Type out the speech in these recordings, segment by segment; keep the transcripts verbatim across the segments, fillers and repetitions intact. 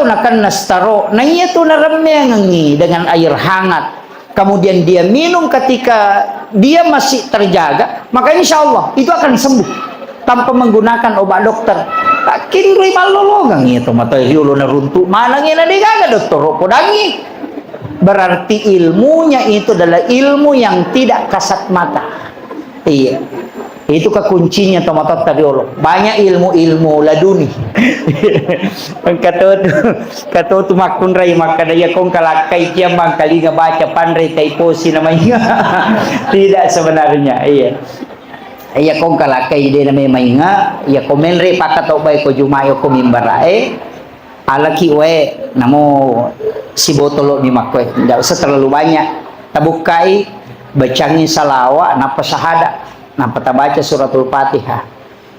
nakenna stroke, na iya tu naremmeangengngi dengan air hangat, kemudian dia minum ketika dia masih terjaga, maka insya Allah itu akan sembuh tanpa menggunakan obat dokter. Kinroi mallolongeng iya tomatoa riolo naruntu maneng iya na degaga dottoro podangngi. Berarti ilmunya itu adalah ilmu yang tidak kasat mata. Iya. Itu kekuncinya tomatoatta riolo. Banyak ilmu-ilmu laduni. Engka to tu, engka to tu makkunrai makkada, iya kong kalakkai ciang mangkalinga baca panrai taiposi namanya. Tidak sebenarnya, iya. Iya kong kalakkai de na memang inga, iya ko menre pakatau bae ko Juma'i ko mimbarae. Alaki wae, namo sibotolo mi makkoe, ndak usah terlalu banyak. Tabukkai, bacangi salawa, nappa sahada, nappa tabaca suratul Fatihah.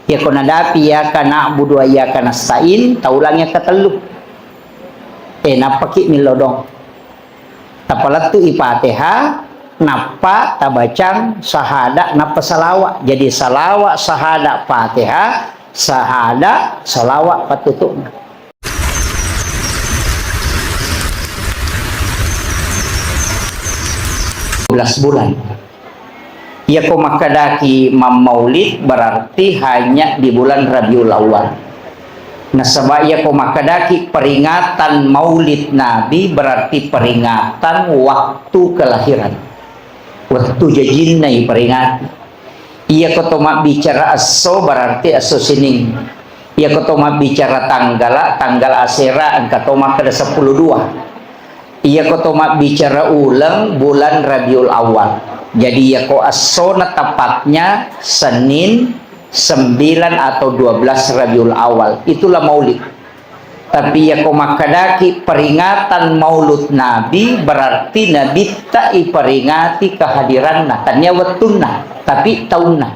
Yako nadapi iyyaka na'budu wa iyyaka nasta'in, taulang yang ketellu. Eh, nappaki millo dong. Tapalettu'i Fatihah, nappa tabacang sahada, nappa salawa. Jadi salawa, sahada, Fatihah, sahada, salawa, patutuna. Dua belas bulan. Iyako makkedaki mammaulid berarti hanya di bulan Rabiul Awal. Nasaba iyako makkedaki peringatan maulid Nabi berarti peringatan waktu kelahiran. Wettu jajinna iperingati. Iyako to mabbicara esso berarti esso Sining. Iyako to mabbicara tanggala, tanggal asera engka to makkeda seppulo dua. Iyako to mabbicara uleng, bulan Rabiul Awal. Jadi iyako essona tepatnya Senin sembilan atau dua belas Rabiul Awal. Itulah maulid. Tapi iyako makkedaki peringatan maulud Nabi, berarti Nabitta iperingati kehadiranna. Tania wettunna, tapi taunna.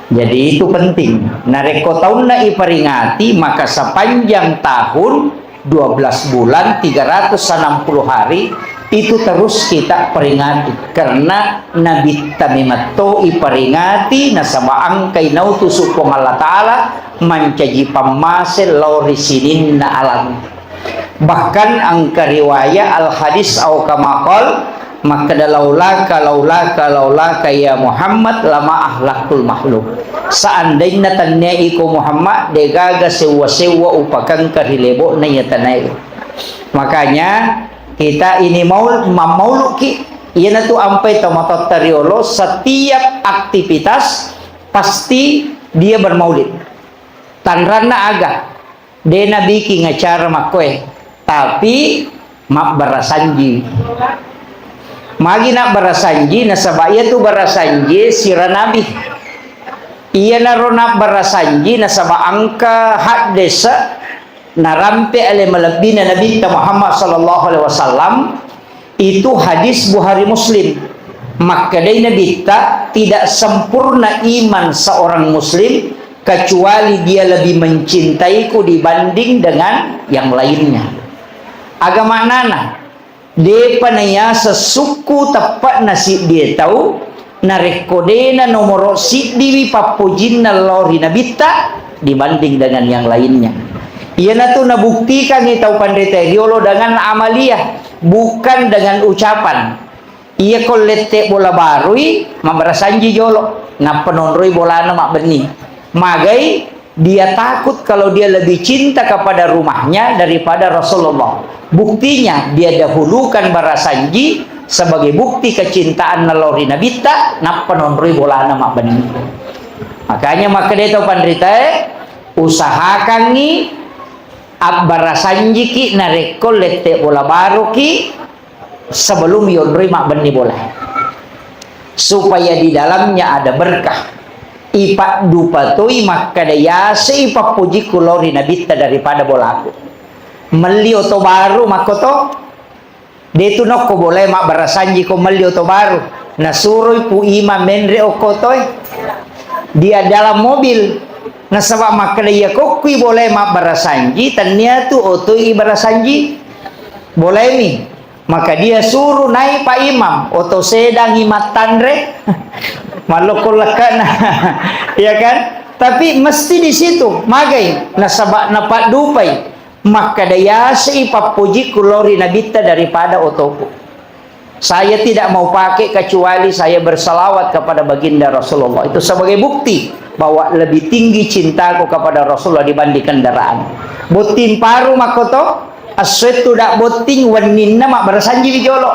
Jadi itu penting. Narekko taunna iperingati, maka sepanjang tahun, dua belas bulan, tiga ratus enam puluh hari, itu terus kita peringati. Karena Nabitta memetto iperingati, nasaba engkai nautusu Puang Allah Ta'ala mancaji pammase lao ri sininna alam. Bahkan engka riwayat al-hadis au kama qal, makkeda, "Laulaka, laulaka, laulaka ya Muhammad, lama ahlaktul makhluk." Seandainna tannia iko Muhammad, degaga sewwa-sewwa upakengka ri lebo'na iya tanae. Makanya kita ini maul-, mammauluki, iyanatu ampai tomatoatta riolo, setiap aktivitas pasti dia bermaulid. Tanranna aga? De nabiking acara makkoe, tapi mabbarasanji. Magi nabbarasanji? Nasaba iyatu barasanji sira nabi. Iyanaro nabbarasanji nasaba engka haddese narampe ale malebbina Nabitta Muhammad sallallahu alaihi wasallam. Itu hadis Bukhari Muslim. Makkedai Nabitta, "Tidak sempurna iman seorang muslim kecuali dia lebih mencintaiku dibanding dengan yang lainnya." Aga maknana? Depa naiaseng sukku teppe'na siddie tau, narekko dena nomoro siddiwi pappojinna lao ri Nabitta dibanding dengan yang lainnya. Iyanatu nabuktikangngi tau panrita riolo dengan amaliyah, bukan dengan ucapan. Iyako lette bola barui, mabbarasanji jolo, nappa nonroi bolana mabbenni. Magai? Dia takut kalau dia lebih cinta kepada rumahnya daripada Rasulullah. Buktinya, dia dahulukan barasanji sebagai bukti kecintaanna lao ri Nabitta, nappa nonroi bolana mabbenni. Makanya makkeda tau panritae, usahakangngi abbarasanjiki narekko lette bola baruki sebelum yonroi mabbenni bola, supaya di dalamnya ada berkah. Ipaddupa toi makkeda, "Yase ipappojikku lao ri Nabitta daripada bolaku." Melli oto baru makkoto, detu nokko bolae mabbarasanji ko melli oto baru. Nasuroi Pu Imam menre okko toe. Dia dalam mobil. Nasaba makkeda, "Iya kokkui bolae mabbarasanji, tennia tu otoi ibarasanji." Bolaemi. Maka dia suruh naik Pak Imam, oto sedangi mattanre, mallokko lekkana, ya kan? Tapi mesti di situ, magai, nasaba napaddupai, Makkeda, "Yasei pappojikku lao ri Nabitta daripada otoku. Saya tidak mau pakai kecuali saya bersalawat kepada baginda Rasulullah." Itu sebagai bukti bahwa lebih tinggi cintaku kepada Rasulullah dibanding kendaraan. Botting paru makkoto, essoe tudang botting, wenninna mabbarasanjiwi jolo.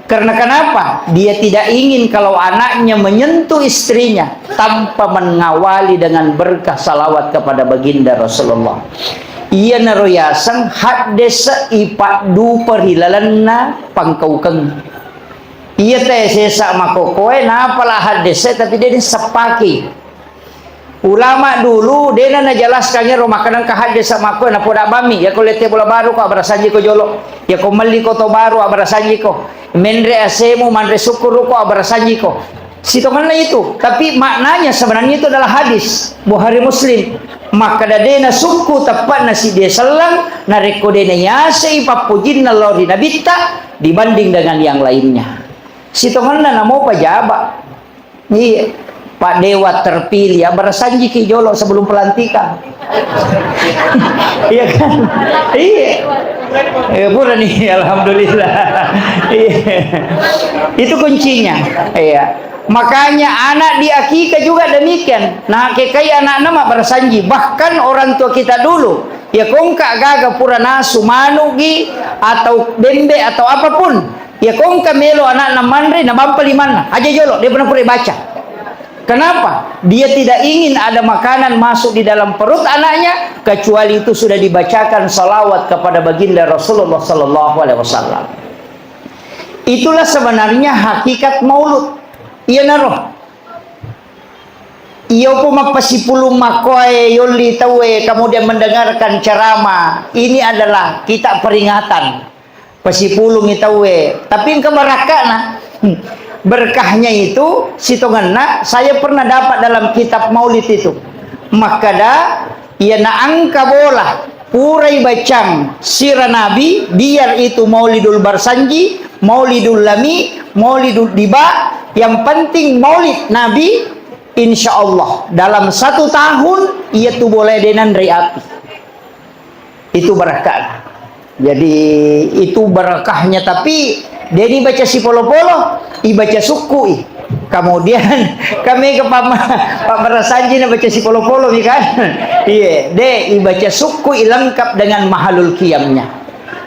Karena kenapa? Dia tidak ingin kalau anaknya menyentuh istrinya tanpa mengawali dengan berkah salawat kepada baginda Rasulullah. Iyanaro yaseng haddese ipaddupa ri lalenna pangkaukeng. Iya te sesa makokoe, napala haddese, tapi de seppaki. Ulama dulu, dena najelaskan ero makkeda engka haddese makkoe, napoda bammi, yako lette bola baru ko abbarasanjiko jolo, yako melli ko to baru abbarasanjiko, menre asemu, manre sukkuru ko abbarasanjiko. Sitongenna itu, tapi maknanya sebenarnya itu adalah hadis Bukhari Muslim. Makkeda dena sukku teppa'na siddi selleng, narekko dena yasei pappojinna lao ri Nabitta dibanding dengan yang lainnya. Sitongenna namo pajaba. Iya. Pak Dewa terpilih, abbarasanjiki jolo sebelum pelantikan. Iya kan? Iya. Eh, pura nih, alhamdulillah. Iya. Itu kuncinya. Iya. Makanya anak di akikah juga demikian. Nah, kekai anakna mabbarasanji. Bahkan orang tua kita dulu, ya kongka gaga pura nasu manugi atau bembe atau apapun. Ya kongka melo anakna manre, nabampa limanna. Aja jolo, de pernah pura baca. Kenapa? Dia tidak ingin ada makanan masuk di dalam perut anaknya, kecuali itu sudah dibacakan salawat kepada baginda Rasulullah sallallahu alaihi wasallam. Itulah sebenarnya hakikat maulud. Iyanaro. Iyopo mappasipulung makkoe yolli tauwe, kemudian mendengarkan ceramah. Ini adalah kita peringatan. Pasipulungi tauwe, tapi engka barakka'na. Berkahnya itu, sitongenna, saya pernah dapat dalam kitab maulid itu. Makkeda, iyana engka bola, purai bacang sira Nabi, biar itu Maulidul Barsanji, Maulidul Lami, Maulidul Diba, yang penting maulid Nabi, insya Allah, dalam satu tahun, iya tu bola denanre api. Itu barakka'na. Jadi, itu barakahnya, tapi de' ibaca sipolo-polo, ibaca sukkui. Kemudian, kami ke pama-, pabbarasanji na baca sipolo-polo mi kan? Iya, de' ibaca sukkui lengkap dengan mahalul qiyamnya.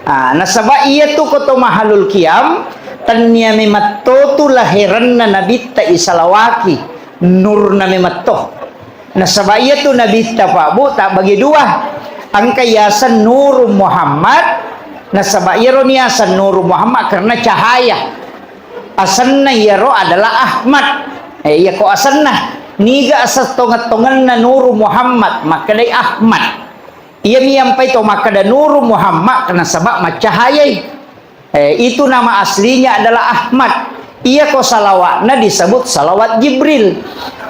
Ah, nasaba iya tu koto mahalul qiyam, tennia memetto tu lahiranna nabitta isalawaki, nurna memetto. Nasaba iyatu nabitta, Pak, Bu, tabbagi dua. Engka yaseng Nurun Muhammad, nasaba iyaro niaseng Nurun Muhammad karena cahaya. Asenna iyaro adalah Ahmad. Eh, iyako asenna. Niga aseng tongeng-tongenna Nurun Muhammad, makkedai Ahmad. Iyami yampai to makkeda Nurun Muhammad, nasaba maccahayai. Eh, itu nama aslinya adalah Ahmad. Iyako salawatna disebut salawat Jibril.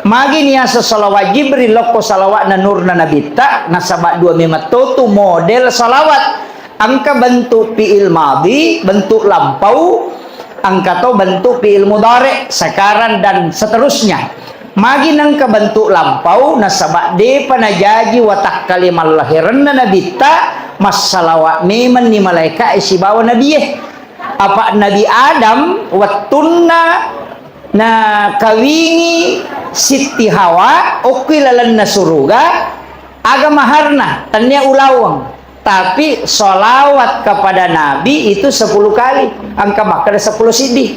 Magi niaseng salawat Jibril, lokko salawatna nurna nabitta, nasaba dua memetto tu model salawat. Engka bentuk fi'il madhi, bentuk lampau, engka to bentuk fi'il mudhari, sekarang dan seterusnya. Magi nengka bentuk lampau, nasaba de'pa najaji watakkale mallahirenna nabitta, massalawa memenni malaeka'e sibawa nabie. Apa Nabi Adam wettunna nakawingi Sitti Hawa, okkui lalenna suruga, aga maharna, tennia ulaweng. Tapi salawat kepada Nabi itu sepuluh kali, engka makkeda sepuluh siddi.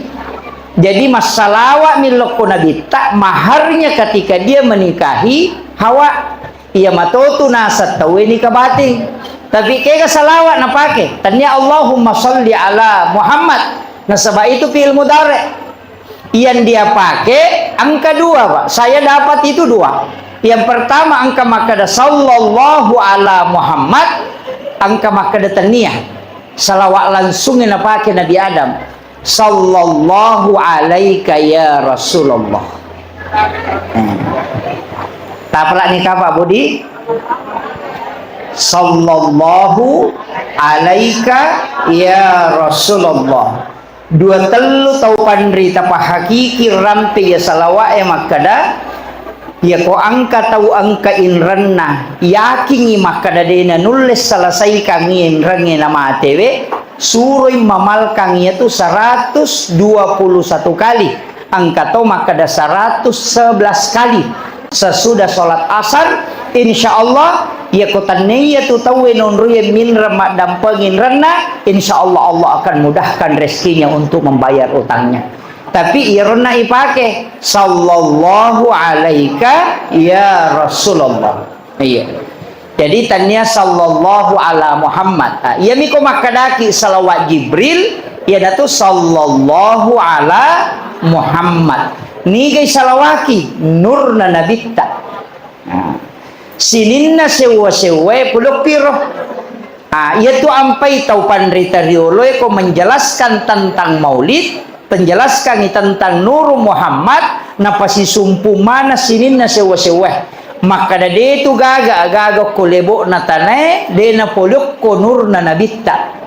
Jadi, massalawat mi lokko Nabitta, maharnya ketika dia menikahi Hawa. Iya matotu naseng tauwe nika bating. Tapi kega salawat napake? Tennia Allahumma salli ala Muhammad. Nasaba itu fi'il mudhari. Yang dia pakai engka dua, Pak. Saya dapat itu dua. Yang pertama engka makkeda sallallahu ala Muhammad, engka makkeda tennia. Salawat langsung yang napake Nabi Adam. Sallallahu alaika ya Rasulullah. Hmm. Tapalani kapa, Budi? Sallallahu alaika ya Rasulullah. Dua tellu tau panrita pahakiki rampe iya salawa'e makkeda, Iyako engka tau engka inrenna, yakingngi makkeda de' nanulle selesaikangngi inrengnge namatewe, suroi mamalkang iyatu seratus dua puluh satu kali. Engka to makkeda seratus sebelas kali sesudah sholat asar. Insya Allah, iyako tennei iyatu tauwe nonroie minreng maddampengi inrenna, insya Allah, Allah akan mudahkan rezekinya untuk membayar utangnya. Tapi iyaronna ipake, "Sallallahu alaika ya Rasulullah." Iya. Jadi, tania "Sallallahu ala Muhammad". Ah, iyami ko makkedaki salawat Jibril, iyanatu "Sallallahu ala Muhammad". Nigai salawaki? Nurna nabitta. Nah, sininna sewwa-sewwae pole piro? Ah, iyatu ampai tau panrita rioloe ko menjelaskan tentang maulid, penjelaskangngi tentang Nuru Muhammad, napasisumpu mana sininna sewwa-sewwae. Makkeda, de' tu gaga, gaga ko lebo'na tanae, de' napole okko nurna nabitta.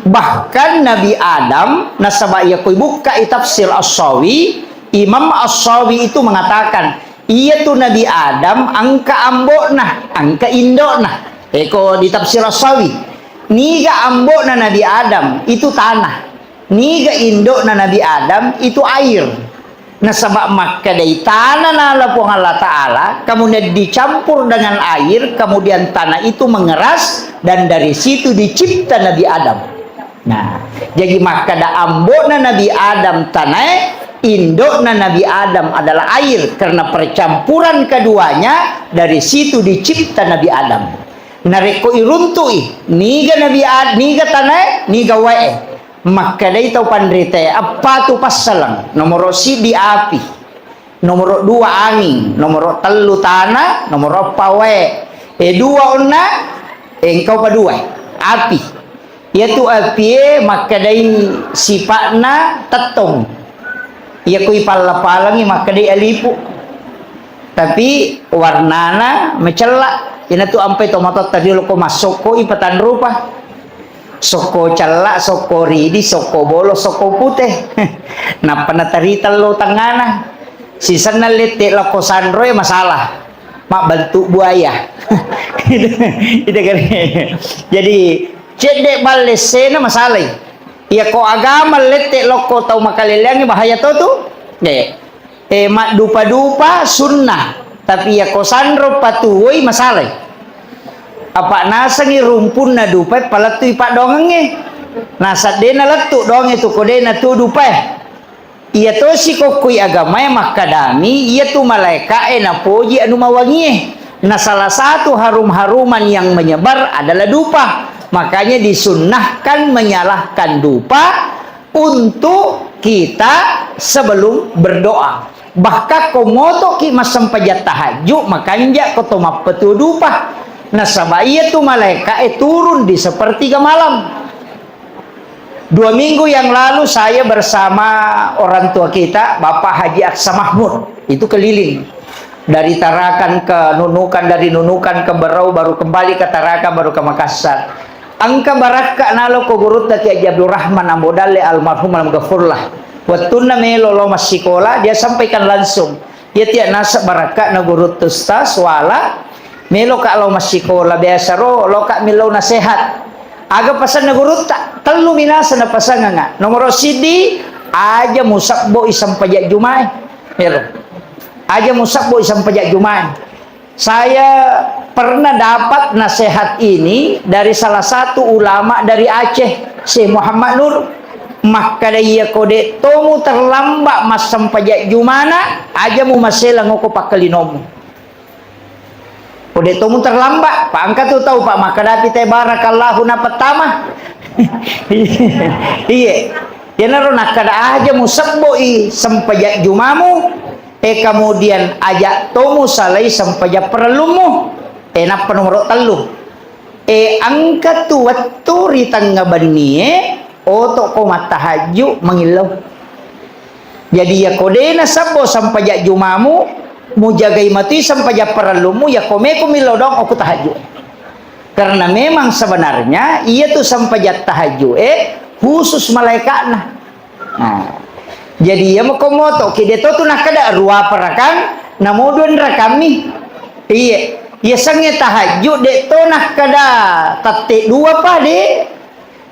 Bahkan Nabi Adam, nasaba iyako ibukkai tafsir As-Sawi, Imam As-Sawi itu mengatakan, iyatu Nabi Adam engka ambo'na, engka indo'na. Eko di tafsir As-Sawi, niga ambo'na Nabi Adam itu tanah, niga indo'na Nabi Adam itu air. Nasaba makkedai tana nala Puang Allah Ta'ala, kemudian dicampur dengan air, kemudian tanah itu mengeras, dan dari situ dicipta Nabi Adam. Nah, jadi makkeda ambo'na Nabi Adam tanae, indo'na Nabi Adam adalah air, karena percampuran keduanya, dari situ dicipta Nabi Adam. Narekko iruntu'i, niga Nabi Ad-, niga tanae, niga wae. Makkedai tau panritae, eppa tu passaleng, nomoro siddi api, nomoro dua anging, nomoro tellu tana, nomoro eppa wae. E, dua onna, e, engkau pa dua, api. Iyatu apie makkedai sipa'na tettong. Iyako ipalla-pallangi makkedai alipu. Tapi warnana macella. Inatu ampai tomatoatta riolo ko massokko i patanrupa. Sokko cella, sokko ridi, sokko bolo, sokko pute. Nappa natarita lo tengngana. Sisenna lette lokko sanroe masalah. Mabbentuk buaya. Itu kan. Jadi, cedde balle sena masalai. Iya ko agama lette lokko tau makaleleangnge bahaya to tu. De. Eh, maddupa-dupa sunnah. Tapi iya ko sanro patuwoi masalai. Apa nasengi rumpunna dupae palettui paddoangengnge. Nasaddena lettu doangnge tu ko dena tu dupae. Iya tosi kokkoi agamae makkadami, iyatu malaeka'e napoji anu mawangie. Nah, salah satu harum-haruman yang menyebar adalah dupa. Makanya disunnahkan menyalakan dupa untuk kita sebelum berdoa. Bahkan ko motoki massempajang tahajud, makanja ko to mappetu dupa. Nasaba iyatu malaeka'e turun di sepertiga malam. Dua minggu yang lalu saya bersama orang tua kita, Bapak Haji Aksa Mahmud, itu keliling dari Tarakan ke Nunukan, dari Nunukan ke Berau, baru kembali ke Tarakan, baru ke Makassar. Engka barakka nalo ko gurutta Kiai Haji Abdul Rahman Ambo Dalle almarhum almarhumlah. Wettunna melo lo massikola, dia sampaikan langsung. Iya tiya naseng barakka'na gurutta Ustaz, wala, meloka lao massikola, biasa ro, loka millau nasehat. Aga pasanna gurutta? Tellu minasa napasanganga. Nomoro siddi, aja musabboi sempajang Jumae. Melo. Aja musabboi sempajang Jumae. Saya pernah dapat nasihat ini dari salah satu ulama dari Aceh, Syekh Muhammad Nur. Makkada, iya ko de' tomu terlambat massempajang Jumana, aja mu maselang oko pakkalinomu. Ko de' tomu terlambat, pa engka tu tau, Pak, makkadapi te barakallahu na pertama. Iye. Iyanaro nakkada aja mu sebboi sempajang Jumamu, eh, kemudian aja tomu salai sempajang parellummu. Eh, nappa nomoro tellu. Eh, engka tu wettu ri tengnga bennie, oto ko mattahajju mangillau. Jadi, iya ko de' nasebbo sempajang Jumamu, mujagai matui sempajang parellummu, iya ko meko millau doang okko tahajju. Karena memang sebenarnya iya tu sempajang tahajju, eh, khusus malaeka'na. Nah, jadi iya mako moto, ki de' to tu nakkada rua parakang, Namo dua rakammi. Iye. Yasengnge tahajju, de' to nakkeda tette dua pa, de'.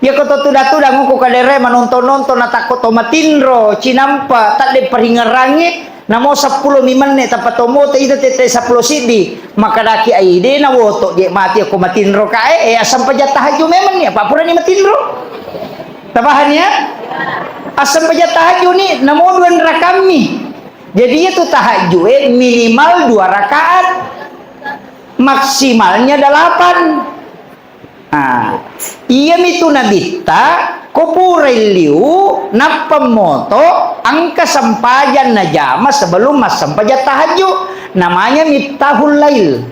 Iyako to tuda-tudang ko kaderre manonton-nonton, natakko to matinro, cinampa, tadde paringerrangnge, namo seppulo mi menne tappa to moto ita tette seppulo siddi. Makkedaki, "Ai, de' nawoto je mati ko matinro kae, eh, assempajang tahajju memang ni, apa purani matinro?" Tabahan ya? Assempajang tahajju ni, namo dua rakammi. Jadi itu tahajju, eh, minimal dua rakaat. Maksimalnya delapan. Nah, iyamitu Nabitta, ko purai liu, nappa moto, engka sempajang najama sebelum massempajang tahajju. Namanya Miftahul Lail.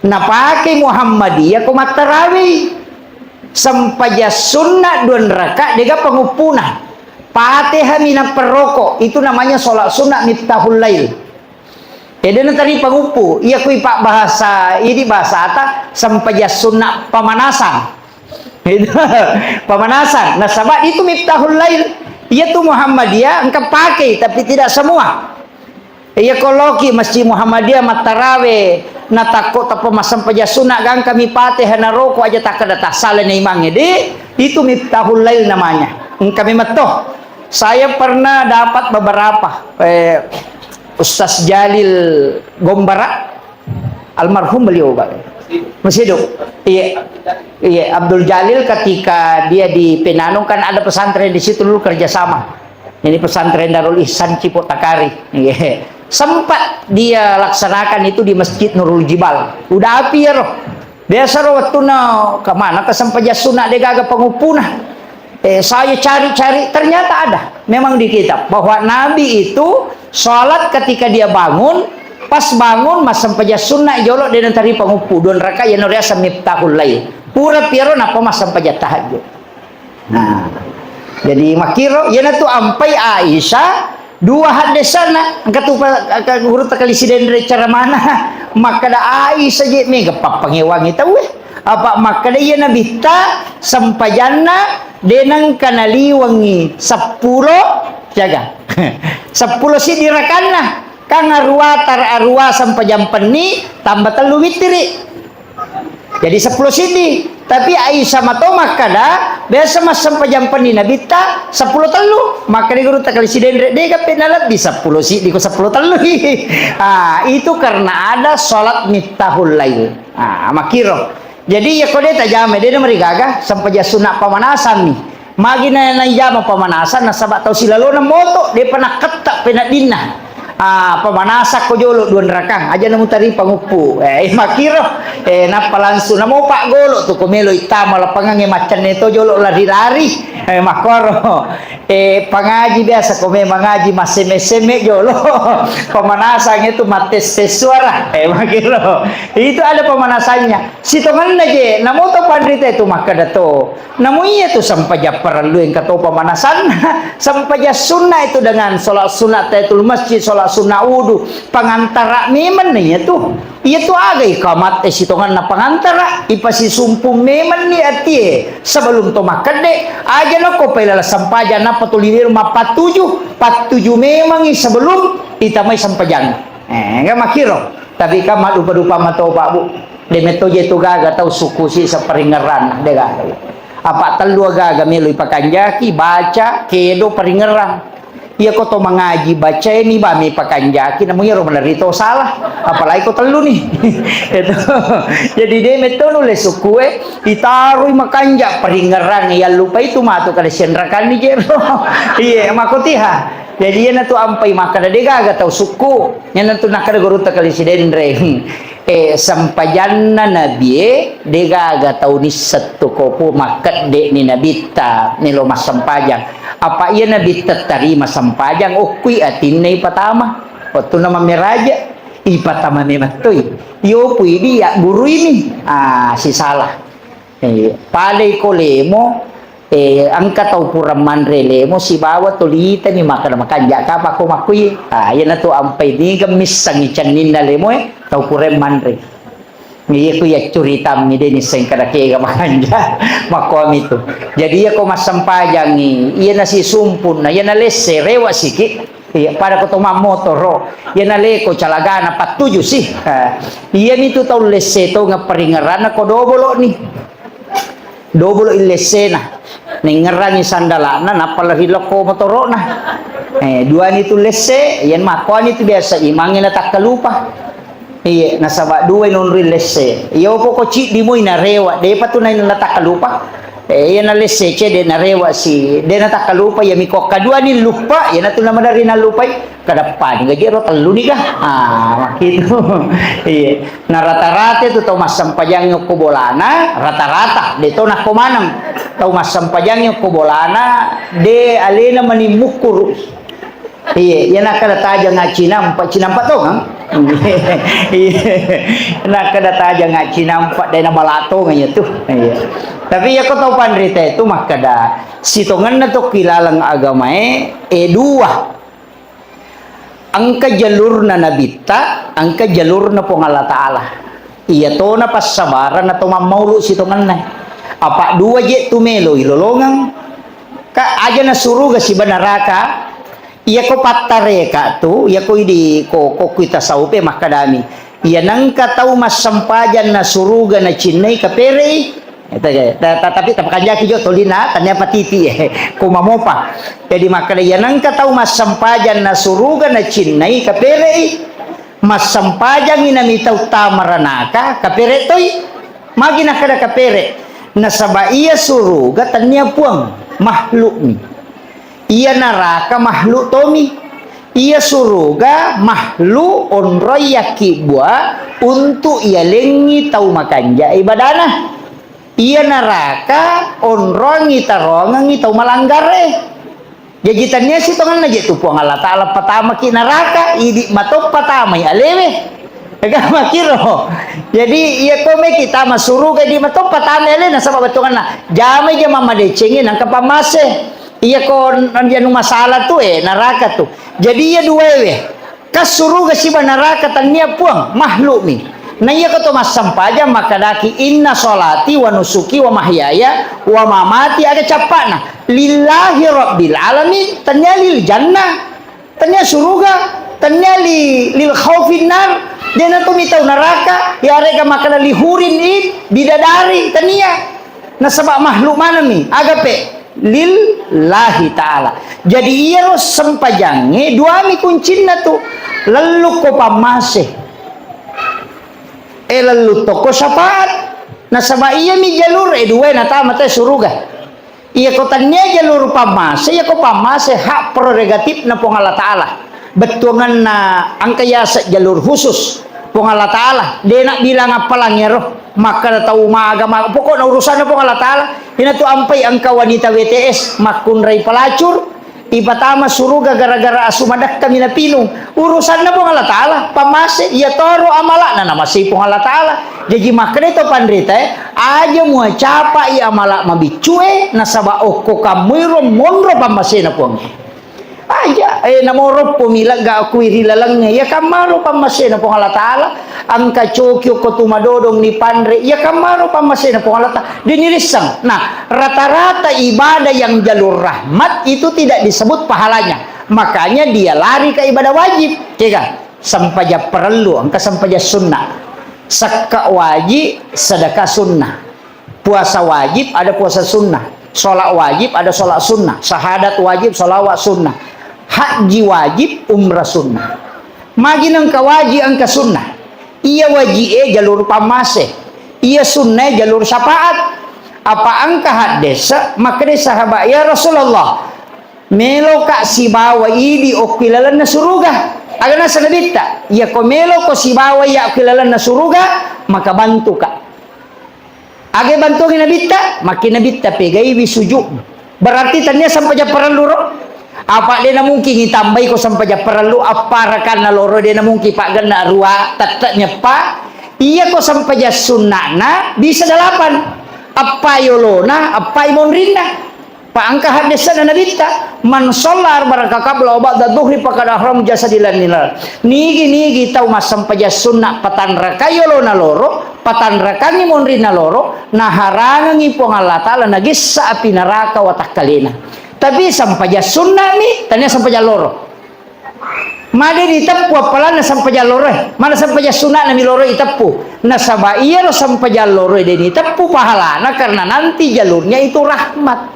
Napake Muhammadiyah ko mattarawih. Sempajang sunna dua raka, dega panguppuna. Fatihah minappa roko, itu namanya sholat sunat Miftahul Lail. Ede natari panguppu, iya kui pak bahasa, idi bahasata, sempajang sunna pemanasan. Itu pemanasan. Nasaba itu Miftahul Lail. Iya tu Muhammadiyah engka pakai, tapi tidak semua. Iya koloki Masjid Muhammadiyah mattarawe, natakko tappa massempajang sunna gangka mi Fatihah naroko aja takkeda tassala na imangnge, di, itu Miftahul Lail namanya. Engka mi metto. Saya pernah dapat beberapa, eh, Ustaz Jalil Gombara, almarhum beliau, Pak. Masih hidup. Iya. Iya, Abdul Jalil ketika dia di Penanung kan ada pesantren di situ dulu kerjasama. Ini pesantren Darul Ihsan Cipotakari. Iya. Sempat dia laksanakan itu di Masjid Nurul Jibal. Udah api ya roh. Biasa ro wettunna kemana kesempajang sunna de gaga panguppuna. Eh, saya cari-cari, ternyata ada memang di kitab bahwa Nabi itu sholat ketika dia bangun, pas bangun massempajang sunna jolo de natari panguppu dua raka, yano riaseng Miftahul Lail. Pura piaro nappa massempajang tahajud. Nah, jadi makkiro, iyanatu ampai Aisyah, dua haddesana, engka tu pa-, ka-, guru takali sidenre cara mana, makkeda Aisyah je mega pappangewangi tauwe. Apa makkeda iya Nabitta, sempajanna, denengka naliwengi seppulo, jaga. Seppulo siddi rakanna, kan arua tar-, arua sempajang penni, tambah tellu witiri. Jadi seppulo siddi. Tapi Aisyah mato makkada, biasa massempajang penni Nabitta seppulo tellu. Makkada guru takali sidenre, dega pe nalebbi seppulo siddi ko seppulo tellu. Ah, itu karena ada sholat miftahul lail. Ah, makkiro. Jadi, iya ko de tajama, de namarigaga, sempajang sunna pamanasan mi. Magi na, naijama pamanasan, nasaba tau silalona moto, depa nakketta peneddinna. Ah, pamanasakko jolo dua rakang, aja namutari panguppu. Eh, makkiro, eh, nappa langsung namo paggolo tu, ko melo ittama lapangangnge maccanne to jolo lari-lari. Eh, makkoro. Eh, pangaji biasa ko memang ngaji massemme-semme jolo. Pamanasang itu mattes-tes suara. Eh, makkiro. Itu ada pemanasannya. Sitongenna je, namo to panrita itu makkeda to. Namo iya tu sempajang parellu engka to pemanasanna. Sempajang sunna itu dengan sholat sunat tahiyatul masjid, sholat sunat wudu, pengantara memang iya tu. Iya tu aga ikamat e sitongenna pengantara, ipasisumpung memang ni atie sebelum to makkedde. Aja nako pailala sempajang napa tuli mapattuju, pattuju memang i sebelum itamai sempajang. Eh, enggak makkiro. Tapi kan maddupa-dupa matopa, Bu. De metto je tu gaga tau sukku si saparingerranna, de gaga. Apa tellu gaga melo ipakanjaki, baca, kedo, paringerrang. Iya ko to mangaji, baca ini ba mi pakanjaki, namu iyaro meneri to salah. Apalagi ko tellu ni. Itu. Jadi de metto nulle sukku e, itaroi makanja paringerrang, iya lupa itu matu kada sianrakan ni jero. Iya, makotiha. Jadi, iyanatu ampai makkeda, de gaga tau sukku. Iyanatu nakkeda gurutta kali Sidenreng. Eh, sempajanna nabie, de gaga tau nisseng tu kopo makkedde ni nabitta, melo massempajang. Apa iya nabitta tarima sempajang, okkui atinna ipatama. Wettunna mammeraja, ipatama memettoi. Iopui dia gurui mi. Ah, sisala. Eh, padai ko lemo, eh, engka tau pura manre lemo sibawa tolitani makkeda makanja kapa ko makkui. Ah, iyanatu ampai niga missengngi cenninna lemoe, tau pura manre. Iya ku iya curitammi de nisseng kada kega makanja. Makkuami tu. Jadi iya ko massempajangi, iya nasisumpunna, iya nalesse, rewa siki. Iya, pada ko to mammotoro, iya naleko calagana pattuju sih. Eh, iyani tu tau lesse tongeng paringeranna ko dobolo'ni. Dobolo illessena. Nengngerangi sandala'na, nappa lari lokko motoro'na. Eh, duani tu lesse, iya makkuani tu biasa imangnge natakkalupa. Iya, nasaba duai nonroi lesse. Iya, poko ciddi moi narewa, depa tu nai natakkalupa. Eh, iya nalesse cede narewa si, de natakkalupa, iya miko kaduani luppa, iya natu namadari nalupai. Kadeppani gaji ro tellu ni ga? Ah, makitu. Iya. Na rata-rata itu tau massempajangi okko bolana, rata-rata, de to nakko maneng. Tau massempajangi okko bolana, de alena mani mukkuru. Iya, iya nakkeda tajang cinampa, cinampa tongeng. Iya. Nakkeda tajang cinampa, de nabala tongeng iya tu. Iya. Tapi iya ko tau panrita itu makkeda, sitongenna tokki laleng agamae, eh, dua. Engka jalurna Nabitta, engka jalurna Puang Allah Ta'ala. Iya tona passabaranna to mammaulu sitongenna. Apa dua je tu melo ilolongeng. Ka aja na suruga siba naraka. Iya ko pattareka tu, iya ko idi ko, ko kui tasawufe makkadami. Iya nengka tau massempajang na suruga na cinnai kaperei. Eh, ta-, ta-, ta-, tapi tapakanjaki jo tolina, tania patiti, eh, ko mamopa. Jadi makkeda, iya nengka tau massempajang na suruga na cinnai kaperei, massempajangi nami tau tamaranaka kapere toi. Magi nakkeda kapere? Nasaba iya suruga tania puang, makhlukmi. Iya naraka makhluk tomi. Iya suruga makhluk onroi yakkibbua untuk iyalengi tau makanja ibadana. Iya naraka onroangi taroangengi tau malanggare. Jaji tania sitongenna je tu Puang Allah Ta'ala patamaki naraka, idi matoppa tamai alewe. Ega makiro. Jadi iya ko meki tama suruga idi matoppa tamai alewe nasaba bettuanna. Jamai je mammadecengi nangka pammase. Iya ko n-, anu masalah tu, eh, naraka tu. Jadi iya duaewe. Ka suruga siba naraka tania puang, makhlukmi. Na iya ko to massempajang makkadaki, "Inna sholati wa nusuki wa mahyaya wa mamati," aga cappana, "Lillahi rabbil alamin," tania lil jannah. Tania suruga, tania li, lil khaufin nar, dena tu mitau naraka, yarega makkada li hurin in, bidadari, tania. Nasaba makhluk manami, agape lillahi ta'ala. Jadi iyaro sempajangnge duami kuncinna tu, lellukko pammase. Eh, lellu tokko syafaat. Nasaba iyami jalur, eh, duae natama te suruga. Iya ko tania jalur pammase, iya ko pammase hak prerogatifna Puang Allah Ta'ala. Bettuanganna engka yaseng jalur khusus Puang Allah Ta'ala. De na bilang appalang iyaro. Makkada tau maga, maga. Pokokna urusanna Puang Allah Ta'ala. Inatu ampai engka wanita W T S makkunrai pelacur. Ipatama suruga gara-gara asu madakka mina pinung. Urusanna Puang Allah Ta'ala, pammase, iya toro amala'na namasei Puang Allah Ta'ala. Jaji makkeda to panrita, eh, aja mua capai amala mabiccue, nasaba okko kammuiro monro pammasena Puang. Aja, eh, namoro pomi lega kui ri lalengnge, iya kammaro pammasena Puang Allah Ta'ala. Engka coki okko tu madodong ni panre, iya kammaro pammasena Puang Allah Ta'ala. Dini risseng. Nah, rata-rata ibadah yang jalur rahmat itu tidak disebut pahalanya. Makanya dia lari ke ibadah wajib. Kega? Sempajang parellu, engka sempajang sunnah. Sekka wajib, sedekah sunnah. Puasa wajib, ada puasa sunnah. Sholat wajib, ada sholat sunnah. Syahadat wajib, sholawat sunnah. Haji wajib, umrah sunnah. Magi nengka wajib, engka sunnah. Iya wajie jalur pammase. Iya sunnae jalur syafaat. Apa engka haddese, makkeda sahabat, "Ya Rasulullah, meloka sibawa idi okki lalenna suruga." Aga nasa Nabitta, "Iya ko meloko sibawa iya okki lalenna suruga, maka bantuka." Aga bantuangi Nabitta, makki Nabitta pegaiwi sujud. Berarti tania sempajang parellu ro. Apa de na mungkin itambai ko sempajang parellu, appa rakanna loro de na mungkin paggenna rua, tette nyeppa. Iya ko sempajang sunnana bisa delapan. Appa yolona, appa monrinna. Pa engka haddesana Nabitta, "Man shalla arba'a raka qabla wa ba'da dhuhri faqad ahram jasadi lan nilal." Nigi-nigi tau massempajang sunna patanrakai yolona loro, patanrakangi monrinna loro, naharangengi Puang Allah Ta'ala nagessa api naraka watakkalena. Tapi sempajang sunnami, tania sempajang loro. Made diteppu appalanna sempajang loroe. Mana sempajang suna'na mi loroe iteppu. Nasaba iyaro sempajang loroe de diteppu pahalana karena nanti jalurnya itu rahmat.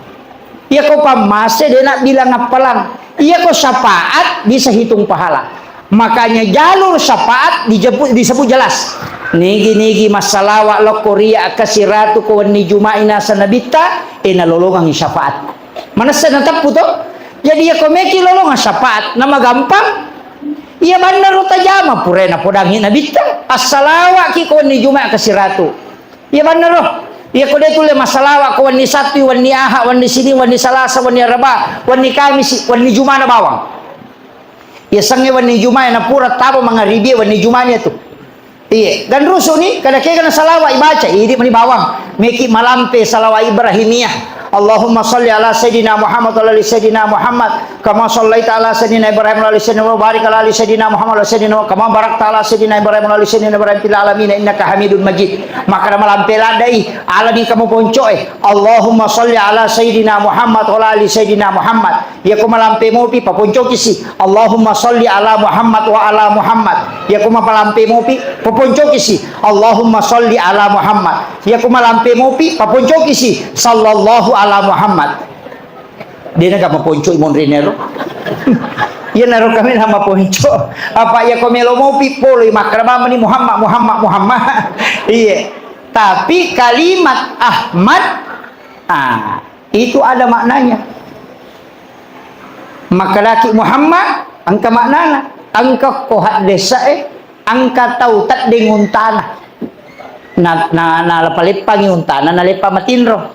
Iyako pammase de nabbilang appalang. Iyako syafaat bisa hitung pahala. Makanya jalur syafaat dijepu-, disebut jelas. Nigi-nigi massalawa lokko ria kasiratu ko wenni Juma'i nasa nabitta, e nalolongangi syafaat. Manessa nateppu to? Jadi iyako meki lolongang syafaat, namagampang. Iya bannaro tajama purae napodangi nabitta. Assalawaki ko wenni Juma'i kasiratu. Iya bannaro. Iyako de tulle massalawa ko wenni Sabtu, wenni Aha, wenni Sini, wenni Salasa, wenni Araba, wenni Kamisi, wenni Jumana bawang. Iya sengnge wenni Jumae napura tabo mangaribie wenni Jumani tu. Iye, ganrusuni, kada kega na salawa ibaca, idi mani bawang. Meki malampe salawa Ibrahimiyah. Allahumma salli ala Sayyidina Muhammad wa ala ali Sayyidina Muhammad. Kama sallaita ala Sayyidina Ibrahim wa ala ali Sayyidina Muhammad. Barik ala ali Sayyidina Muhammad wa ala ali Sayyidina Muhammad. Kama barakta ala Sayyidina Ibrahim wa ala ali Sayyidina Ibrahim fil alamin innaka Hamidun Majid. Maka malampe ladai, alani kamu poncoe. Allahumma salli ala Sayyidina Muhammad wa ala ali Sayyidina Muhammad. Iyako malampe mopi, paponcokisi. Allahumma salli ala Muhammad wa ala Muhammad. Iyako malampe mopi, paponcokisi. Allahumma salli ala Muhammad. Iyako malampe mopi, paponcokisi. Sallallahu ala Muhammad. Dena ka maponcoi monrinero. Iyanaro kami na maponco. Apa iyako melo mopi poloi makkeda mamani Muhammad, Muhammad, Muhammad. Iya. Tapi kalimat Ahmad, ah, itu ada maknanya. Makkedaki Muhammad, engka maknana. Engka ko haddesae, engka tau teddeng untana. Na, na, naleppa-leppangi untana, naleppa matinro.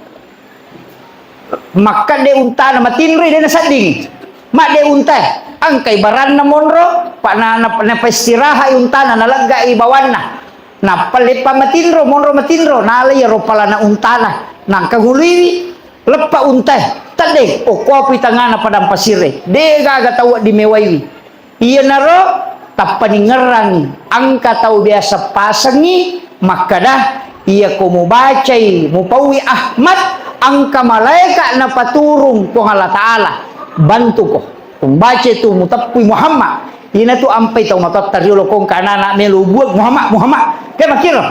Makkedde untana matinroi, de naseddingi. Madde untae, engkai baranna monro, pa na, na, napaistirahai untana, naleggai bawanna. Nappa leppa matinro, monro matinro, nala iyaro palana untana, nangka huluiwi, leppa untae, teddeng, okkoapui tangngana padang pasirre, de gaga tau wedding mewaiwi. Iyanaro tappaningerrangi, engka tau biasa pasengngi makkeda, iyako mubacai, mupaui Ahmad, engka malaeka napaturung Puang Allah Ta'ala, bantuko. Mubaca tu, muteppui Muhammad. Ina tu ampai tau matoatta riolo kongka anak-anak melo buang Muhammad, Muhammad. Ke makkiro?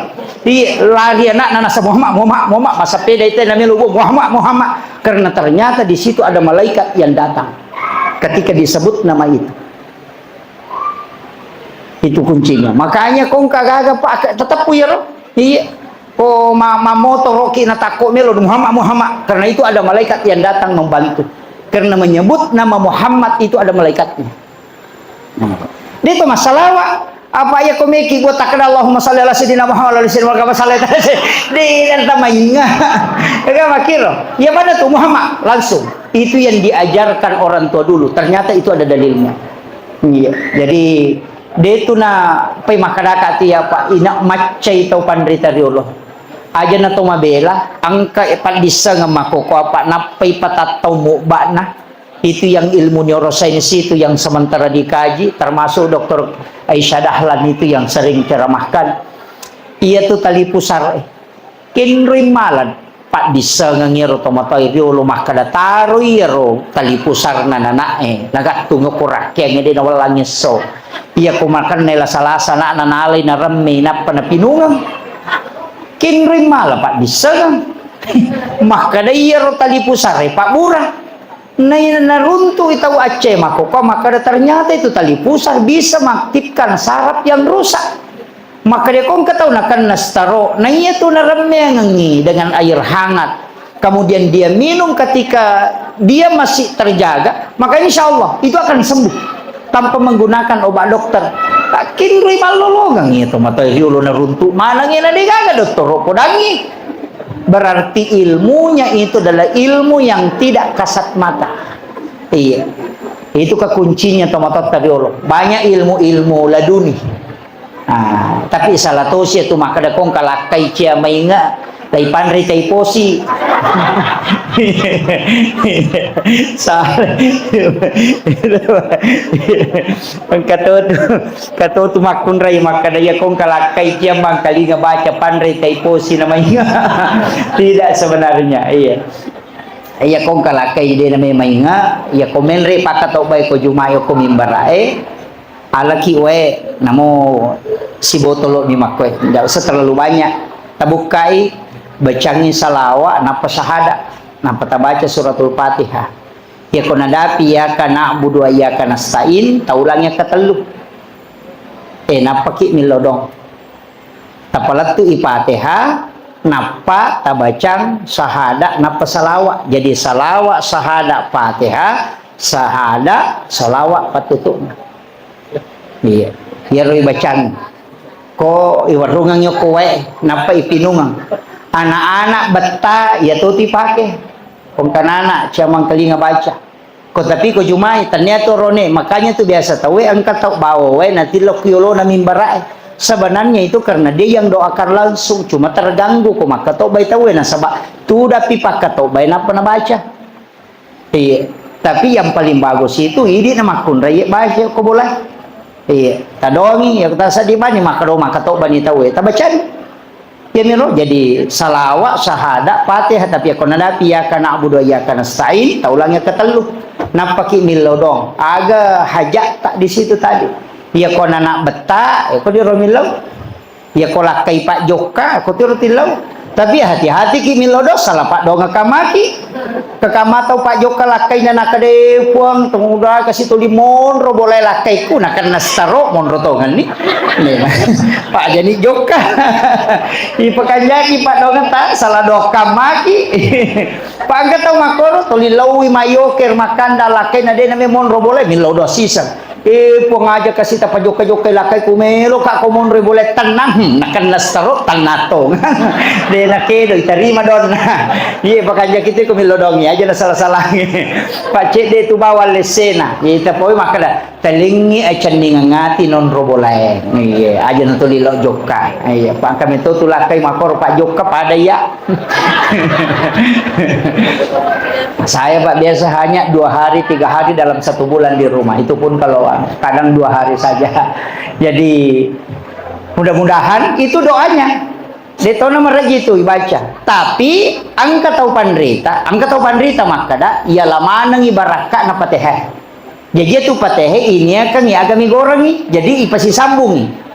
Iya, lari anakna nasa Muhammad, Muhammad, Muhammad. Massapeda itu na melo buang Muhammad, Muhammad. Karena ternyata di situ ada malaikat yang datang ketika disebut nama itu. Itu kuncinya. Makanya kongka gaga, Pak, tetap iyaro. Iya. Ko ma-, mamotoroki natakko melo Muhammad, Muhammad. Karena itu ada malaikat yang datang membantu. Karena menyebut nama Muhammad itu ada malaikatnya. Nah. Dia itu masalah, Pak. Apa ya komeki buat tak kenal Allahumma salli ala sayyidina Muhammad wa ala sayyidina Muhammad sallallahu alaihi wasallam. Dia yang tamainga. Ya kan, makiro. Ya mana tuh Muhammad? Langsung. Itu yang diajarkan orang tua dulu. Ternyata itu ada dalilnya. Iya. Jadi, de tu na pai makkedaka tu ya, Pak, ina maccai tau panrita riolo. Aja na to mabela, engka e paddissengeng makkoko apa nappai patattau mubba'na. Itu yang ilmu neurosains itu yang sementara dikaji, termasuk doktor Aisyah Dahlan itu yang sering ceramahkan. Iya tu tali pusar e. Kenroi mala paddissengeng iyaro tomatoa riolo makkeda, taroi iyaro tali pusarna nana'e, nagattung ko rakkeangnge de nawellang esso. Iyako makenna lasa-lasa ana'na nalai naremme nappa napinungeng. Kenroi mala paddissengeng. Makkeda iyaro tali pusare pabbura. Naina naruntu'i tau Aceh makkokko makkeda, ternyata itu tali pusar bisa mengaktifkan saraf yang rusak. Makkeda ko engka tau nakenna stroke, na iya tu naremmeangengi dengan air hangat, kemudian dia minum ketika dia masih terjaga, maka insya Allah itu akan sembuh tanpa menggunakan obat dokter. Takkinroi mallolongeng iya to matoa riolo naruntu maneng iya na de gaga dottoro podangi. Berarti ilmunya itu adalah ilmu yang tidak kasat mata. Iya. Itu kekuncinya tomatoatta riolo. Banyak ilmu-ilmu laduni. Ah, tapi salah tosi itu makkeda kong kalakkai cia mainga, lai panrei tai posi. Salah. Engka to tu, engka to tu makkunrai makkeda iya kong kalakkai cia mangkalinga baca panrei tai posi na mainga. Tidak sebenarnya, iya. Iya kong kalakkai de na mainga, iya ko menre pakka to bai ko Juma'i ko mimbarae. Alaki wae, namo sibotolo mi makkoe. Nggak usah terlalu banyak. Tabukkai, bacangi salawa, nappa sahada, nappa tabaca suratul Fatihah. Yako nadapi iyyaka na'budu wa iyyaka nasta'in, taulangi katellu. Eh, nappaki millau doang. Tapalettu'i Fatihah, nappa tabacang sahada, nappa salawa. Jadi salawa, sahada, Fatihah, sahada, salawa pattutu'na. Iya. Iyaro ibacang. Ko iwarrungang yoko wae, nappa ipinungeng. Anak-anak betta, iya to tu ipake. Pongkanana, ciamang kelinga baca. Ko tapi ko jumai, tania tu rone, makanya tu biasa tauwe engka tau bawa wae natillo ku yolona mimbara'e. Sebenarnya itu karena dia yang doakan langsung, cuma terganggu ko makkatobbai tauwe, nasaba tudapi pakkatobbai nappa nabaca. Iya. Tapi yang paling bagus itu idi na makkunrai baca ko bola. Iya. Tadongi ya, tasaddi bani makkado makkatobbani tauwe, tabacani. Iyamiro jadi salawa, sahada, Fatihah, tapi yako nadapi iyyaka na'budu wa iyyaka nasta'in, taulangi ketellu. Nappaki millau doang. Aga hajat tak di situ tadi. Yako nana betta, yako diro millau. Yako lakkai Pak Jokka, yako tiro tillau. Tapi hati-hati ki millau doang, salah Pak doang kamaki. Kekama tau Pak Jokka lakkaina, nakade, "Puang, tumuda kasi tuli monro bolai lakkaiku, nakenna setaro monro tongenni." Nih, Pak Jani Jokka. Ipakanjaki Pak dongeng ta, salah dokka maki. Pak engka tau makkoro, tuli laui mayoker makkanda lakkaina de name monro bolai, millau doang siseng. Eh, Puang aja kasi tapajokka-jokkai lakkaiku, melo ka ko monro bolai tennang, hmm, nakenna setaro tennang tong. De nakedo, itarima donna. Iye, pakanjaki tu ko millau dongi aja na salah-salangi. Pak cedde tu bawang lessena. Ita poi makkeda, "Telingi acenningeng ati nonro bolae." Iye, aja na tuli lao jokka. Iye, Pak kami tu tulakkai makoro Pak jokka pada iya. Saya, Pak, biasa hanya dua hari, tiga hari dalam satu bulan di rumah. Itu pun kalau, ah, kadang dua hari saja. Jadi, mudah-mudahan itu doanya. Detona maraji tu ibaca. Tapi, engka tau panrita, engka tau panrita makkada, iya lamanengi barakka'na Fatihah. Jaji tu Fatihah ini akan ya agami gorangi. Jadi ipasisambungi.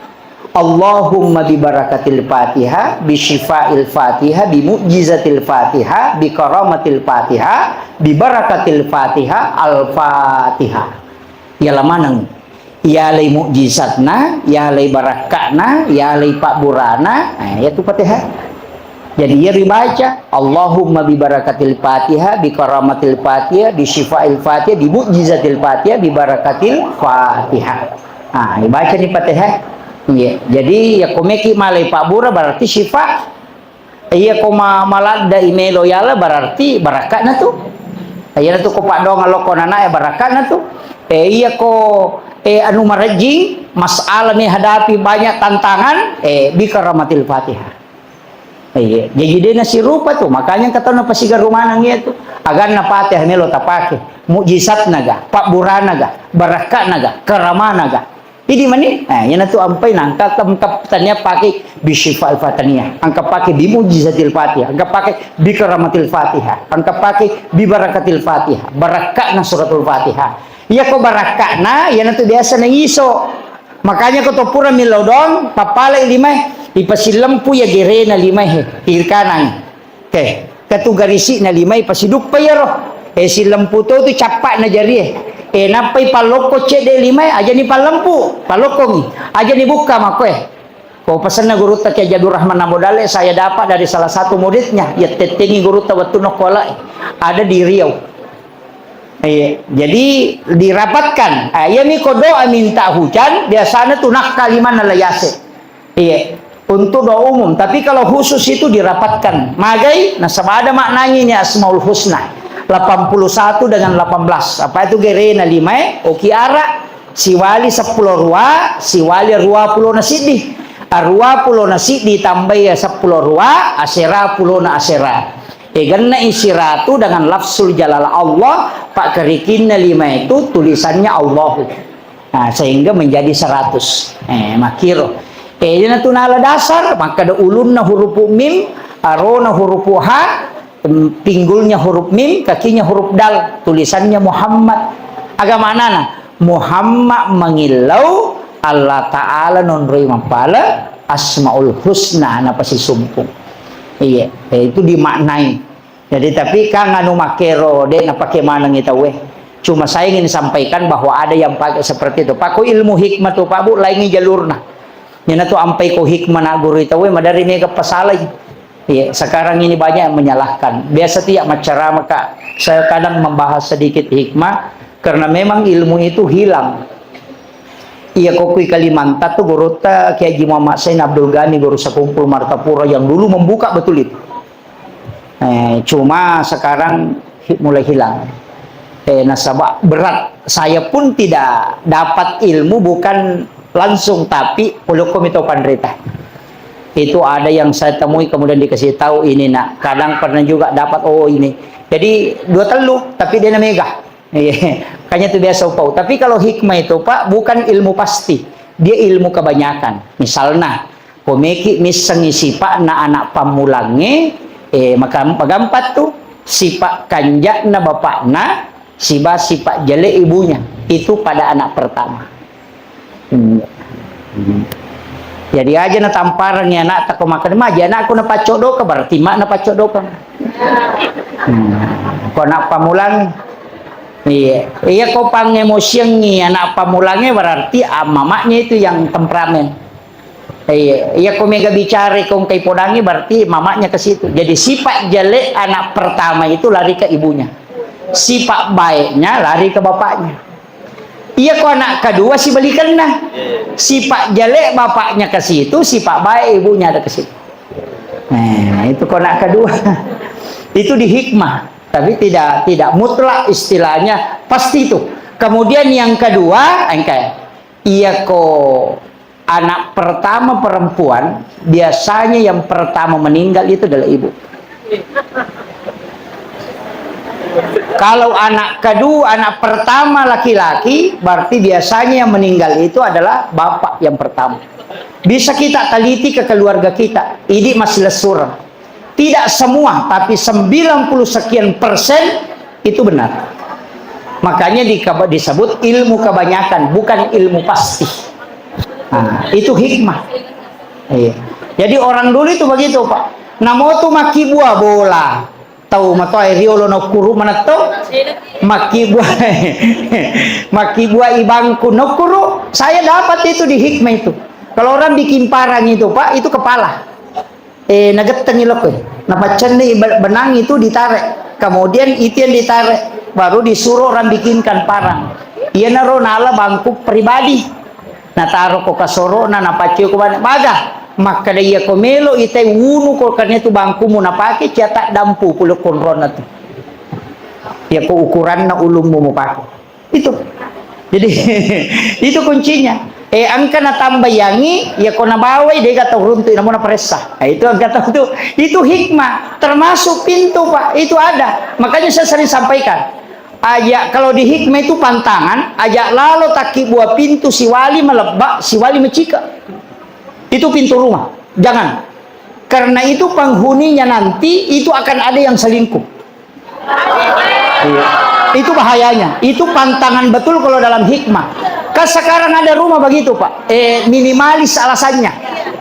Allahumma bi barakatil Fatihah, bi syifa'il Fatihah, bi mu'jizatil Fatihah, bi karamatil Fatihah, bi barakatil Fatihah, Al-Fatihah. Iya lamaneng. Iyalai mukjizatna, iyalai barakka'na, iyalai pabburana, eh, iyatu Fatihah. Jadi iya ribaca, Allahumma bi barakatil Fatihah, bi karamatil Fatihah, bi syifa'il Fatihah, bi mukjizatil Fatihah, bi barakatil Fatihah. Ah, ibaca ni Fatihah. Iya. Jadi ya komeki malai pabbura berarti syifa. Iya ko ma-, maladda i melo yala berarti barakka'na tu. Iya tu ko paddoang lokko nana ya barakka'na tu. Eh, iya ko, eh, anu marejjing, masalah menghadapi banyak tantangan, eh, bi karamatil Fatihah. Iya, jadi de nasirupa tu, makanya engka tau napasigaru maneng iya tu. Aganna Fatihah melo tapake, mukjizatna ga, pabburana ga, barakka'na ga, karamana ga. Idi mani, eh, iyana tu ampai nangka kam-, kam-, tania pake bi syifa'il fataniyah, engka pake bi mujizatil Fatihah, engka pake bi karamatil Fatihah, engka pake bi barakatil Fatihah, barakka'na suratul Fatihah. Iya ko barakka'na, iyana tu biasa na iso. Makanya ko to pura millau doang, pappalai limae, ipasillempu iya gerena limae he, kiri kanan. Oke, ketu garisi'na limae pasiduppa iyaro. Eh, sillempu to tu cappa'na jarie. Eh, nappai pallokko cedde limae, ajani pallempu, pallokkongi. Ajani bukka makkoe. Ko pesenna gurutta Kiai Haji Abdul Rahman Ambo Dalle, saya dapat dari salah satu muridnya, iya tettengi gurutta wettunna okko Alae. Ada di Riau. Iya, jadi dirapatkan. Ah, iyami ko doa minta hujan, biasana tu nakka limanna layase. Iya, untuk doa umum. Tapi kalau khusus itu dirapatkan. Magai, nasaba ada maknanya ini Asmaul Husna. Delapan puluh satu dengan delapan belas. Apa itu gerena limae? Oki ara, siwali seppulo rua, siwali rua pulo na siddi. Arua pulo na siddi tambai seppulo rua, asera pulo na asera. Eganna isiratu dengan lafzul jalalah Allah, pakkerikinna lima itu tulisannya Allahu. Nah, sehingga menjadi seratus. Eh, makkiro. Eh, iyana tu nala dasar, makkada ulunna hurupu mim, arona hurupu ha, em, pinggulnya huruf mim, kakinya huruf dal, tulisannya Muhammad. Aga manana? Muhammad mangillau, Allah Ta'ala nonroi mappala Asmaul Husna napasisumpung. Iya, eh, itu dimaknai. Jadi, tapi kan anu makkero, de' napake manengi tauwe. Cuma saya ingin sampaikan bahwa ada yang pakai seperti itu. Pak, ko ilmu hikmah tu, Pak, Bu, laingi jalurna. Iyana tu ampai ko hikmah na guru tauwe, madari mega pasalai. Iya, sekarang ini banyak yang menyalahkan. Biasa tiap maccarama, Kak, saya kadang membahas sedikit hikmah, karena memang ilmu itu hilang. Iya, ko kui Kalimantan tu gurutta Kiai Haji Muhammad Sain Abdul Ghani, guru Sekumpul Martapura yang dulu membuka betul itu. Eh, cuma sekarang hi-, mulai hilang. Eh, nasaba berat. Saya pun tidak dapat ilmu bukan langsung, tapi polokko mito panrita. Itu ada yang saya temui kemudian dikasih tahu ini, nak. Kadang pernah juga dapat, oh, ini. Jadi dua telu, tapi dia na mega. Iya. Makanya itu biasa upau. Tapi kalau hikmah itu, Pak, bukan ilmu pasti. Dia ilmu kebanyakan. Misalnya, ko meki missengi sipa'na anak pammulangnge, eh, maka magampat tu, sipa' kanja'na bapakna, siba sipa' jele' ibunya. Itu pada anak pertama. Hmm. Jadi aja natampareng ya anak tako makan maji anakku napaccoddoka, berarti mak napaccoddoka. Hmm. Ko anak pamulang, iya, iya, ko pangemosiangi anak pamulangnge, berarti, ah, mamaknya itu yang temperamen. Iya, iya, ko mega bicara ko engkai podangi, berarti mamaknya ke situ. Jadi sifat jelek anak pertama itu lari ke ibunya. Sifat baiknya lari ke bapaknya. Iya, ko anak kedua sibalikanna. Sifat jelek bapaknya ke situ, sifat baik ibunya ada ke situ. Nah, itu ko anak kedua. Itu di hikmah, tapi tidak, tidak mutlak istilahnya pasti itu. Kemudian yang kedua, engkai. Iya, ko anak pertama perempuan, biasanya yang pertama meninggal itu adalah ibu. Kalau anak kedua, anak pertama laki-laki, berarti biasanya yang meninggal itu adalah bapak yang pertama. Bisa kita teliti ke keluarga kita, ini masih lesurang. Tidak semua, tapi sembilan puluh sekian persen itu benar. Makanya di-, disebut ilmu kebanyakan, bukan ilmu pasti. Nah, itu hikmah. Iya. Jadi orang dulu itu begitu, Pak. Namo tu makkibua bola. Tau matoa riolo nokkuru manetto. Makkibua, makkibua ibangku nokkuru. Saya dapat itu di hikmah itu. Kalau orang bikin parang itu, Pak, itu kepala. Eh, nagettengi lokko. Napaccenni be-, benang itu ditarik. Kemudian itu yang ditarik, baru disuruh orang bikinkan parang. Iyanaro nala bangku pribadi. Nataro ko kasoro'na, napaccio ko bane. Maga, makkeda iya ko melo itai wunu ko karena itu bangkumu napake, cia taddampu pulo konronna tu. Iya ko ukuranna ulummu mupake. Itu. Jadi, itu kuncinya. Eh, engka natambayangi, ya ko nabawai, dega tau runtu, namu naparessa. Nah, itu engka tau tu. Itu hikmah, termasuk pintu, Pak. Itu ada. Makanya saya sering sampaikan. Aja kalau di hikmah itu pantangan, aja lalo takki buah pintu siwali melebak, siwali mecika. Itu pintu rumah. Jangan. Karena itu penghuninya nanti itu akan ada yang selingkuh. Iya. Itu bahayanya. Itu pantangan betul kalau dalam hikmah. Kan sekarang ada rumah begitu, Pak. Eh, minimalis alasannya.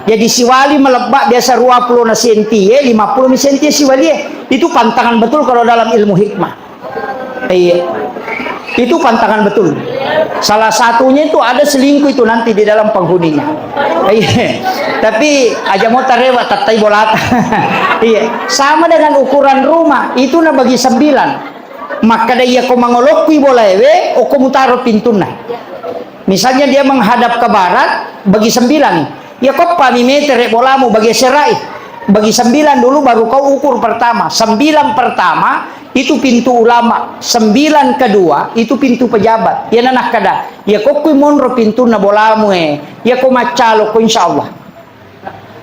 Jadi siwali melebbak biasa dua puluh na senti, eh, lima puluh mi senti siwali, eh. Itu pantangan betul kalau dalam ilmu hikmah. Iya. Itu pantangan betul. Salah satunya itu ada selingkuh itu nanti di dalam penghuninya. Iya. Tapi aja mau tarewa, tattai bolata. Iya. Sama dengan ukuran rumah, itu na bagi sembilan. Makkeda iya ko mangolokkui bolaewe, oko mutaro pintunna. Misalnya dia menghadap ke barat, bagi sembilan. Iya ko pami metere bolamu, bagi serai. Bagi sembilan dulu, baru kau ukur pertama. Sembilan pertama, itu pintu ulama. Sembilan kedua, itu pintu pejabat. Iya nanak kada. Iya ko kui monro pintunna bolamu, eh. Iya ko maccalo ko, insya Allah.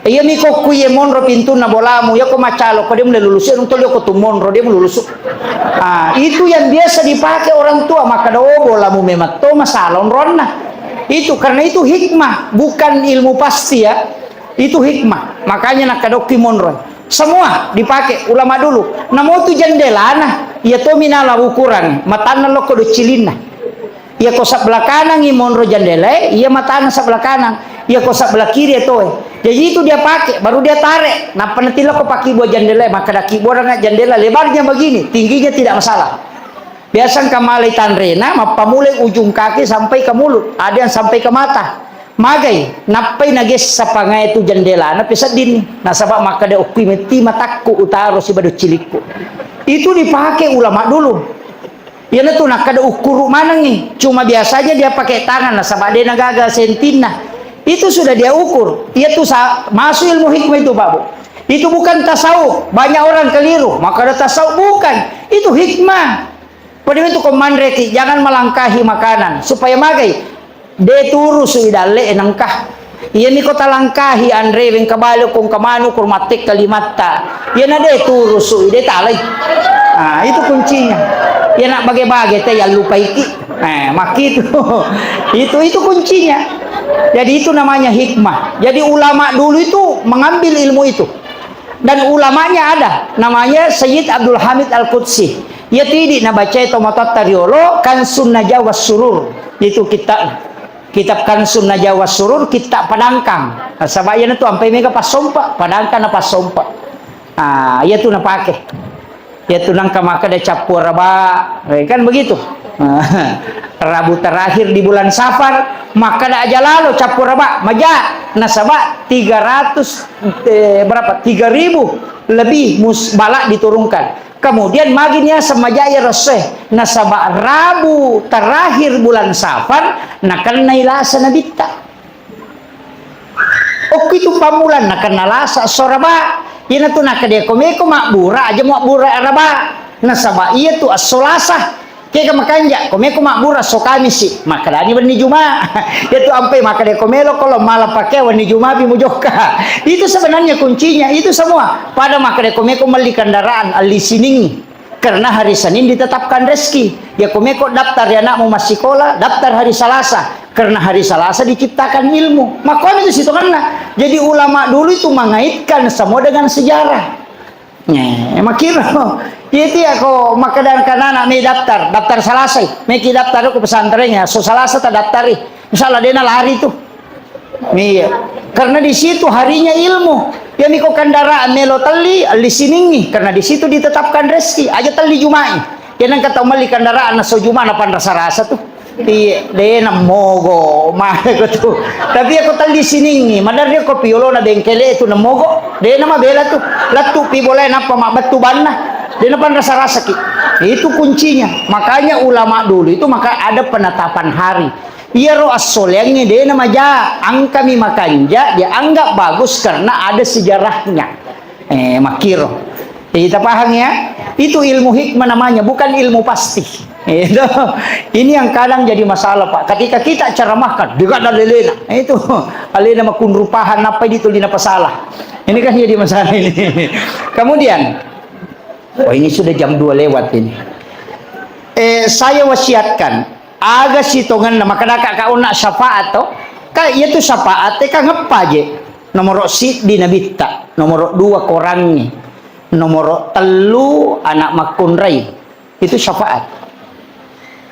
Iya mi kokku iye monro pintunna bolamu, iya ko macalo ko dia mulai lulus, iya nonton dia ko tu monro, dia mulai lulus. Ah, itu yang biasa dipakai orang tua, maka do bolamu memang to masalah onronna. Itu karena itu hikmah, bukan ilmu pasti ya. Itu hikmah. Makanya nakadokki monro. Semua dipakai ulama dulu. Namo tu jendelana, iya to minala ukuran, matanna lokko do cilinna. Iya ko sebelah kanangngi monro jendelae, iya matana sebelah kanang. Iya ko sebelah kiri etoe. Jadi itu dia pakai, baru dia tarik. Nappa natilla ko pakkibua jendelae, makkeda kibbuaranga jendela lebarnya begini, tingginya tidak masalah. Biasa engka malai tanrena, mappamulai ujung kaki sampai ke mulut, ada yang sampai ke mata. Magai, nappai nagessa pangae tu jendelana peseddinni. Nasaba makkeda, "Okkui metti matakku utaro sibadu cilikku." Itu dipakai ulama dulu. Iyanatu nakkeda ukkuru manengngi. Cuma biasanya dia pakai tangan nasaba de nagaga sentinna. Itu sudah dia ukur. Iyatu sa-, masuk ilmu hikmah itu, Pak Bu. Itu bukan tasawuf. Banyak orang keliru. Maka ada tasawuf, bukan. Itu hikmah. Pada itu ko manreki, jangan melangkahi makanan. Supaya magai. De turusu i dalle e nengka. Iyami ko talangkahi anre wengka bale ko engka manu ko mattekka limatta. Iyana de turusu i de talai. Ah, itu kuncinya. Iyana bage-bage te yallupaiki. Eh, makkitu. Itu itu kuncinya. Jadi itu namanya hikmah. Jadi ulama dulu itu mengambil ilmu itu. Dan ulamanya ada, namanya Sayyid Abdul Hamid Al-Qudsi. Iya tu idi nabacai tomatoatta riolo, Kansun Najah was Surur. Itu kitab, kitab Kansun Najah was Surur, kitab Padangkang. Nasaba iyana tu ampai mega passompa, Padangkang na passompa. Ah, iya tu napake. Iya tu nangka makkeda cappu raba, eh, kan begitu. Rabu terakhir di bulan Safar, makkeda aja lalo cappu raba, maja, nasaba tiga ratus, eh, berapa? Tiga ribu lebih mus-, balak diturunkan. Kemudian magi niaseng maja iya ressoe, nasaba Rabu terakhir bulan Safar, nakennai lasa nabitta. Okki tu pammulang nakenna lasa esso raba. Iyanatu nakkeda ko meko mabbura aja mabbura raba. Nasaba iyatu esso lasa. Kega makanja, ko meko mabbura esso kamisi, makkedani wenni juma. Iyatu ampai makkeda ko melo ko lo mala pakeang wenni juma pi mujokka. Itu sebenarnya kuncinya, itu semua. Pada makkeda ko meko melli kendaraan, alli siningi. Karena hari Senin ditetapkan rezeki. Ya, ko meko daftar ya anakmu massikola, daftar hari Selasa. Karena hari Selasa diciptakan ilmu. Makkuami tu sitonganna. Jadi ulama dulu itu mengaitkan semua dengan sejarah. Nah, makkiro. Iya, iya, ko makkeda kanana me daftar, daftar Selasai. Meki daftar ko pesantren ya, so Selasa tak daftari. Misalnya dia lari tuh. Iya. Karena di situ harinya ilmu. Ya miko kendaraan melo telli, alli siningi. Karena di situ ditetapkan rezeki. Aja telli Jumai. Ya nang kata melli kendaraan naso Juma na panrasa-rasa tuh. Iya, de na mogo, mane ko tu. Tapi ako telli siningi, maderri ko piolo na bengkele tu na mogo. De na mabela tu. Lettu pi bola nappa mabettu banna. De na panrasa-rasa ki. Itu kuncinya. Makanya ulama dulu itu maka ada penetapan hari. Iyaro assoleangnge de na maja, angkami makanja, dianggap bagus karena ada sejarahnya. Eh, makkiro. Jadi, kita paham ya? Itu ilmu hikmah namanya, bukan ilmu pasti. Itu. Ini yang kadang jadi masalah, Pak. Ketika kita ceramahkan, degadda lelena. Itu. Alena makunrupahan, apa itu lina pasalah. Ini kan jadi masalah ini. Kemudian, oh, ini sudah jam dua lewat ini. Eh, saya wasiatkan, aga sitongenna, makkedaka ka onna syafaat to? Ka iya tu syafaat e ka ngeppa je. Nomoro siddi nabitta, nomoro dua korangnge, nomoro tellu anak makkunrai. Itu syafaat.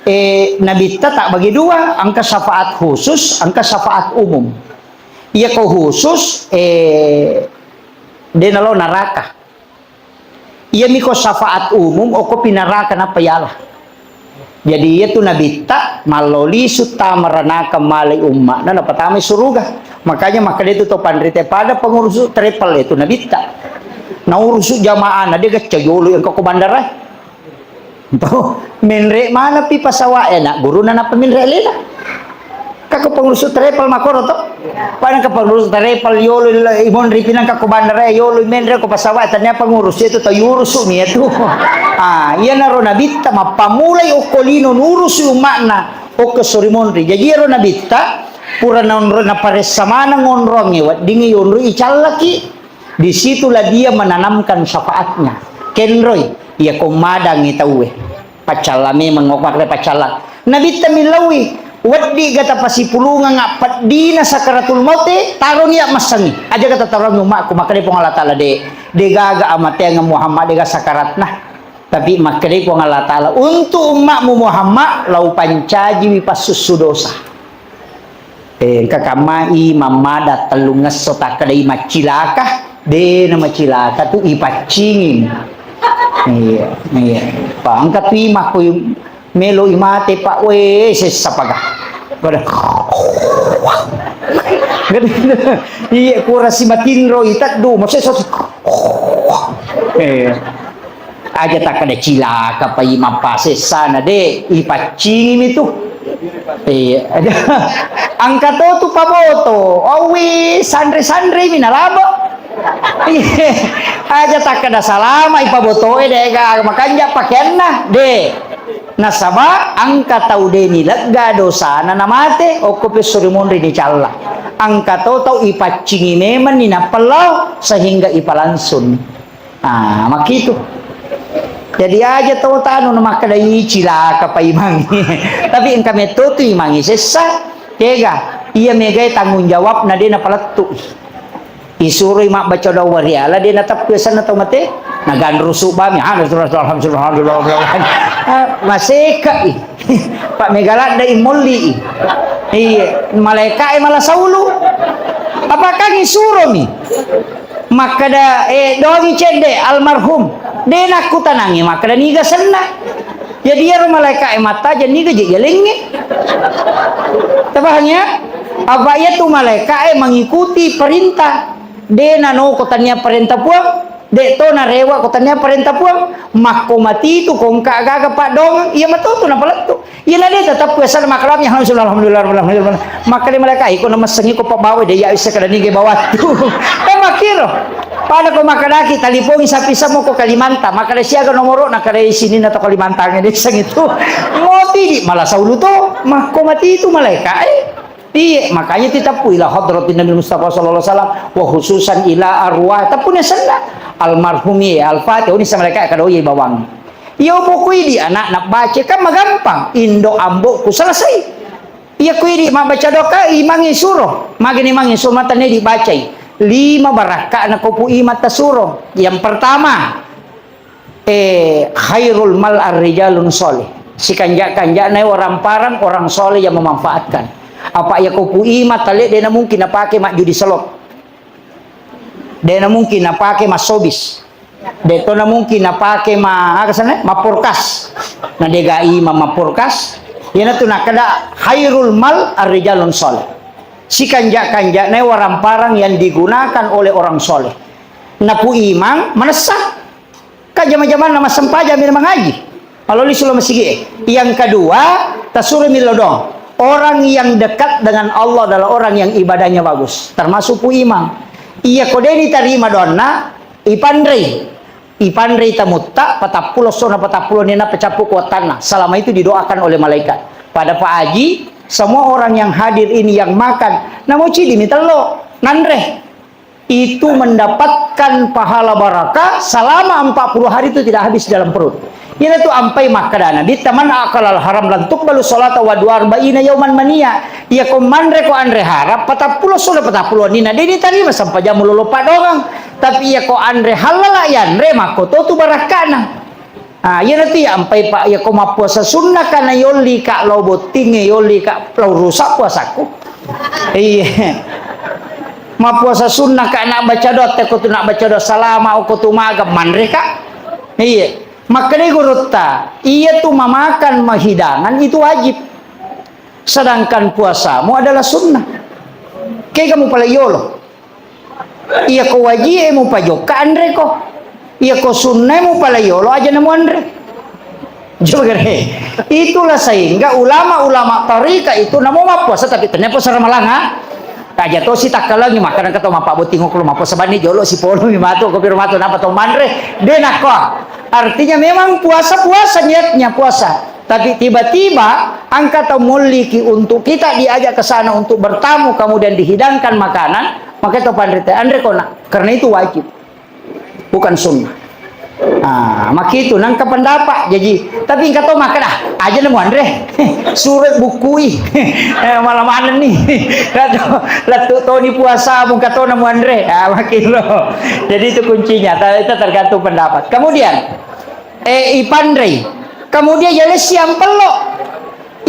Eh, nabitta tak bagi dua, engka syafaat khusus, engka syafaat umum. Iya ko khusus, eh, de nalo naraka. Iyami ko syafaat umum, okko pinaraka nappa yala. Jadi, iya tu nabitta, mallo lisu tama ranaka malai umma'na, napatamai suruga. Makanya, makkeda itu to panrita, pada pengurusu travel itu nabitta. Naurusu jamaah, na de gacca yolo yang ko bandara. Tuh, menre mana pi pasawa, eh, nak guru na nappa menre lela. Ka ko pengurus travel makkoro to? Pada ka pengurus travel yolo i monri pinang ka ko bandara yolo i menre ko pasawa, tania pengurus itu to yurusu mi itu. Ah, iya naro nabitta mappamulai okko lino nurusu umma'na okko sori monri. Jadi iyaro nabitta pura naonro naparessa maneng onrongnge weddingngi yonroi callaki. Di situlah dia menanamkan syafaatnya. Kenroi, iya ko madangi tauwe. Paccalla memeng, makkeda paccalla. Nabitta millauwi, weddi gata pasipulungang appeddina sakaratul maute, taroni ya massangi. Aja gata taroni umma'ku, makkeda Puang Allah Taala, de, de gaga amateang Muhammad, de ga sakaratna. Tapi makkedai Puang Allah Ta'ala, "Untuk ummakmu Muhammad, lau pancajiwi passussu dosa." Eh, engka kammai mammada tellungngesso takkedai maccilaka, de na macilaka tu ipaccingi. Iya, iya. Pa engka tu imakku melo imate, Pak, we, sessa paga. Pada. Iya, kurasi matinro iteddu, masessa. Eh. Aja takkeda cilaka pai mappasessana, de, ipaccingimi tu. Iya. Engka to tu paboto, owi sanre-sanremi nalabo. Iya. Aja takkeda salama ipabotoe, de, ga makanja pakeanna, de. Nasaba engka tau de nilegga dosana namate, okko pesso rimonri nicalla. Engka to tau ipaccingi memenni nappellao sehingga ipalangsung. Ah, makkitu. Jadi aja to tanu na makkeda, "Ih, cilaka pa imangi." Tapi engka metto tu imangi sessa, kega? Iya megae tanggung jawabna de napalettu. Isuroi mabbaca doa wariala de nateppu asenna tau mate. Naganrusu bami, alhamdulillah, alhamdulillah, alhamdulillah. Ah, maseka i. Pak mega ladda i molli i. Iya, malaika e mala saulu. Apakah isuromi? Makkeda, eh, dongi cedde almarhum. De nakkutanangi makkeda niga senna. Jadi iyaro malaika e mattaja niga je yalengnge. Tabahang ya? Apa iya tu malaika e mengikuti perintah. De nanoko tania perintah Puang, de to narewa ko tania perintah Puang. Makko mati tu kongka gaga paddongeng, iya matotu napalettu. Iyana de teteppu asenna makkalami, alhamdulillah, alhamdulillah, alhamdulillah. Makkeda malaika, "Iko namessengi ko pabbawa de ya isse kada nige bawattu." Eh, makkiro. Pada ko makkedaki talipongi sapi semua ko Kalimantan, makkeda siaga nomoro, nakkeda sininna to Kalimantan de sengi tu. Moti di mala saulu to, makko mati tu malaika e. Iya, makanya titeppu ila hadratin Nabi Mustafa sallallahu alaihi wasallam, wa khususan ila arwah, teppuni senna almarhumi Al-Fatihah, ini sama malaika kada oye bawang. Iya, pokoi di anak nak baca kan magampang. Indo ambo ku selesai. Iya, kui di mabbaca doa, imangi suro. Magini mangi suro mata ne dibacai. Lima barakka na kopu imata suro. Yang pertama, eh, khairul mal ar-rijalun soleh. Sikanja-kanjana orang parang, orang soleh yang memanfaatkan. Apa iya kopu imata le, dena mungkin napake majjudi selot. Dena mungkin napake masobis. De to na mungkin napake ma-, aga sana? Mapporkas. Na dega imang mapporkas. Iyanatu nakkeda khairul mal ar-rijalun soleh. Sikanja-kanjana orang parang yang digunakan oleh orang soleh. Napu imang manessa. Ka jama-jamanna massempajang mi mangaji. Maloli sulo masigi e. Yang kedua, tasuro mi lodong. Orang yang dekat dengan Allah adalah orang yang ibadahnya bagus. Termasuk pu imang. Iya ko deni tarima doanna, ipanrei. Ipanrei tamutta, patappulo sona patappulo nena pecappu kuatanna. Selama itu didoakan oleh malaikat. Pada Pak Haji, semua orang yang hadir ini yang makan, namo cidi mi tello, nanre. Itu mendapatkan pahala barakah selama empat puluh hari itu tidak habis dalam perut. Ina tu ampai makkadana, "Bitta man akalal haram lan tuqbalu salata wa dua arba'ina yauman mania." Iya ko manre ko anre harap, patappulo solo patappulo nina, deni tarima sampajang mulolo padongang. Tapi iya ko anre halala yanre, makko to tu barakkana. Ah, iyanatu iya ampai, Pak, iya ko mappuasa sunna ka na yolli ka lao bottingnge, yolli ka lao rusak puasaku. Iya. Mappuasa sunna ka na baca doa, te ko tu na baca doa salama, ko tu maga manre ka. Iya. Makkedai gurutta, iya tu mamakan mahidangan itu wajib. Sedangkan puasamu adalah sunnah. Kega mupalai yolo. Iya ko wajie mupajokka anre ko. Iya ko sunnae mupalai yolo aja namu anre. Coba gare. Itulah sehingga ulama-ulama tarika itu namo mappuasa tapi tennia puasa Ramalanga. Aja to si takkalangi makkada engka to mappabotting okko mappuasa banni jolo si polo mi matu ko piro matu napa to manre. De nakko. Artinya memang puasa, puasa niatnya puasa. Tapi tiba-tiba engka tau molliki untuk kita diajak ke sana untuk bertamu, kemudian dihidangkan makanan, maka to panrita, anre ko nak, karena itu wajib, bukan sunnah. Ah, makitu nangka pendapat. Jadi, tapi engka to makkada, aja namu anre. Surat bukui. Eh, malah mana nih? Lalu, lalu toni puasa, buka to namu anre. Ah, makin lo. Jadi itu kuncinya, ta-, itu tergantung pendapat. Kemudian, Eh, ipanrei. Kemudian yalessi ampello.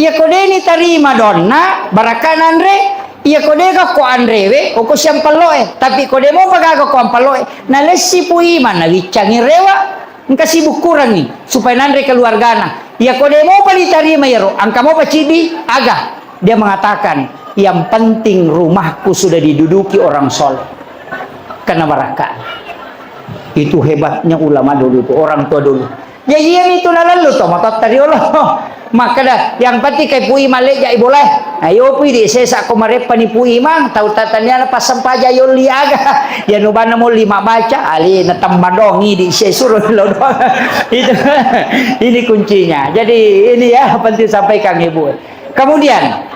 Iyako de' nitarima donna, barakka'na anre. Iyako de' gakko anrewe, oko siampelloe. Tapi ko de' mopa gaga ko ampelloe, nalessi Pu Imang, nawiccangi rewa, engka sibukkurangi supaya nanre keluargana. Iyako de' mopa nitarima iyaro, engka mopa ciddi, aga. Dia mengatakan, yang penting rumahku sudah diduduki orang soleh. Karena barakka. Itu hebatnya ulama dulu itu, orang tua dulu. Ya, iya itu nalallu to, matotta riolo. Makkeda, yang penting kai Pu Imang lejja i bolae. Ayo Pu, idi sesa ko mareppani Pu Imang, tau tataniana passampaja yolli aga. Ya nubanna molli mabbaca, ali na tembadong idi sesuro lo doang. Itu, ini kuncinya. Jadi ini ya penting sampaikan Ibu. Kemudian,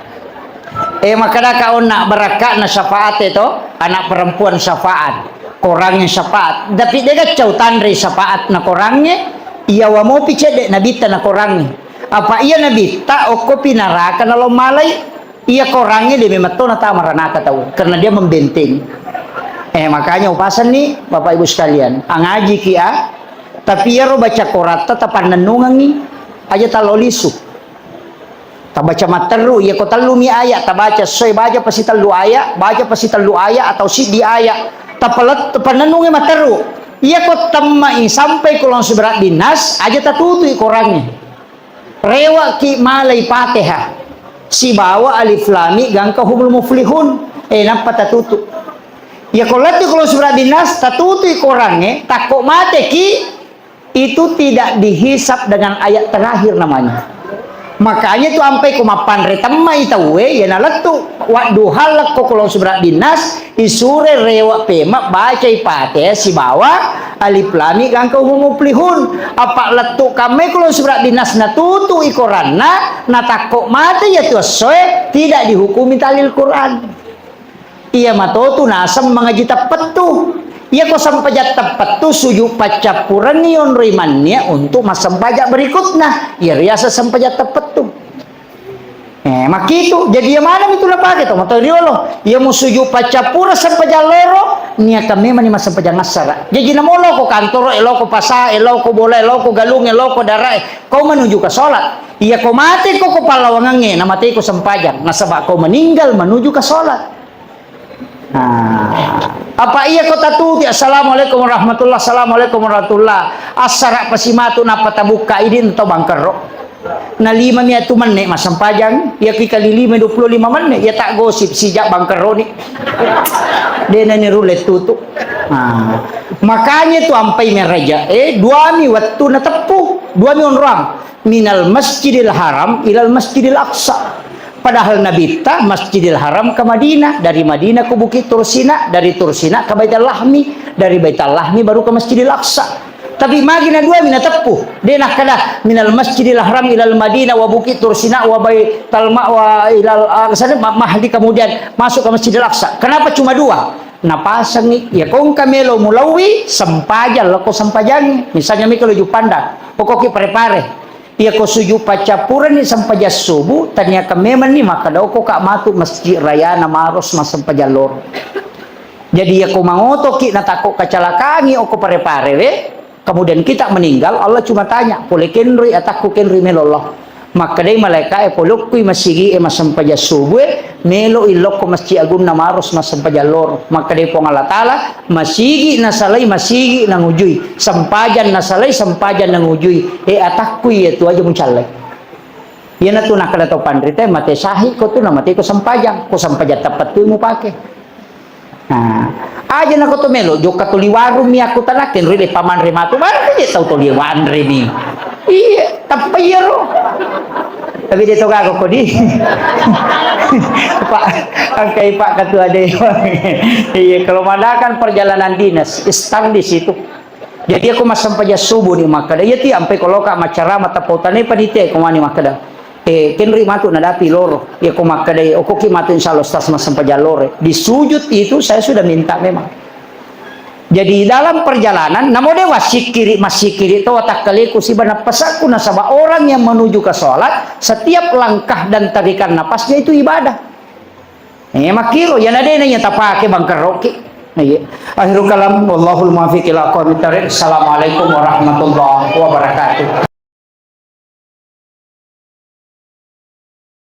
eh, makkedaka onna barakka'na syafaat itu, anak perempuan syafaat, korangnge syafaat. Tapi de' gaccau tanre syafaat na korangnge, iya wa mopi cedde nabitta na korangnge. Apa iya nabitta okko pinaraka nalo malai, iya korangnge de' memetto natama ranaka tau, karena dia membentengi. Eh, makanya upasanni Bapak Ibu sekalian, angajiki a, tapi iyaro baca koratta tapannennungengi, aja tallo lisu. Tabaca matteru, iya ko tellumi ayat, tabaca soe, baca pasi tellu ayat, baca pasi tellu ayat atau siddi ayat. Tapalet-, tapannennungi matteru. Iya ko temmai sampai ko langsung beraddinnas, aja tatutui korangnge. Rewaki malai Fatihah. Sibawa alif lam mim gangka humul muflihun. Eh, nappa tatutu. Iya ko lettu ko langsung beraddinnas, tatutui korangnge, takko mateki, itu tidak dihisab dengan ayat terakhir namanya. Makanya itu ampai ko mappanre temmai tauwe, ya nalettu wadduha lekko ko langsung beraddinnas, isure rewa pema bacai Fatihah sibawa alif lam mim gangka humul muflihun. Apa lettu kammai ko langsung beraddinnas natutu i koranna, natakko mate ya tu essoe, tidak dihukumi tahlil Quran. Iya matotu naseng mangaji teppettu. Iya ko sempajang teppettu, sujud paccappurengngi onroi mannia untuk massempajang berikutna. Iya riaseng sempajang teppettu. Eh, makkitu. Jadi iya maneng itu napake to, mato riolo. Iya mu sujud paccappureng sempajang loro, niakan memang ni massempajang assara. Jadi namo loko kantoro, eh, loko pasa, eh, loko bola, eh, loko galung, eh, loko dara, eh, kau menuju ke sholat. Iya ko mate ko, ko pallawangengnge, na mate ko sempajang. Nasaba kau meninggal menuju ke sholat. Nah, apa iya ko tatuti, "Assalamualaikum warahmatullah, assalamualaikum warahmatullah." Assara pasimatu nappa tabukka, idin to bangkerro. Na lima mi atu menne massempajang, iya ki kali lima, dua puluh lima menne, iya tak gosip sijak bangkerroni. Dena ni rulle tutu. Nah, makanya tu ampai meraja, eh, dua mi waktu na teppu, dua mi onroang. Minal Masjidil Haram ilal Masjidil Aqsa. Padahal Nabitta Masjidil Haram ke Madinah, dari Madinah ke Bukit Tursina, dari Tursina ke Baitul Lahmi, dari Baitul Lahmi baru ke Masjidil Aqsa. Tapi magi na dua mi nateppu. De nakkeda minal Masjidil Haram ilal Madinah wa Bukit Tursina wa Baitul Ma-, wa ilal Aqsa, ma-, Mahdi, kemudian masuk ke Masjidil Aqsa. Kenapa cuma dua? Napasengi, ya kongka melo mulauwi sempajang, loko sempajangi. Misalnya mika lo Juppandang, pokoki pare-pare. Iyako sujud paccappurenni sempajang subuh, taniakan memanni makkeda, "Okko ka matu masjid rayana Maros massempajang loro." Jadi iyako mangotoki natakko kacalakangi okko pare-pare we, kemudian kita meninggal, Allah cuma tanya, "Pole kenroi atakku kenroi melo Allah?" Makkedai malaika'e, "Pole okkui masigi'e massempajang subuh e, melo illokko masjid agunna Maros massempajang loro." Makkedai Puang Allah Taala, Masigi nasalai, masigi nangujui. Sempajang nasalai, sempajang nangujui. E, atakku iya tu aja mucallai. Iyanatu nakkeda to panrita, mate syahid ko tu, namate ko sempajang. Ko sempajang teppettu mupake. Nah, aja nako to melo, jokka tuli warung mi aku tanakken, ri de pamanre matu, mana je tau tuli wanre mi. Iya, tappa iyaro. Tapi dia to gaga kodi. Pak, angkai Pak Ketua Dewan. Iya, kalau mengadakan perjalanan dinas, start di situ. Jadi aku massempajang subuh ni makkeda, iya ti ampai koloka maccarama tapau tane panitia ko mani makkeda. Eh, kenri matu nadapi loro. Iya ko makkeda, okoki matu insya Allah Ustaz massempajang loro. Di sujud itu saya sudah minta memang. Jadi dalam perjalanan, namo de wassikkiri, massikkiri to watakkaleku siba nappasakku, nasaba orang yang menuju ke sholat, setiap langkah dan tarikan napasnya itu ibadah. Eh, makkiro, yana dena iya tapake bangkerroki. Iya. Akhirul kalam, wallahul muwaffiq ila aqwamit thariq. Assalamualaikum warahmatullahi wabarakatuh.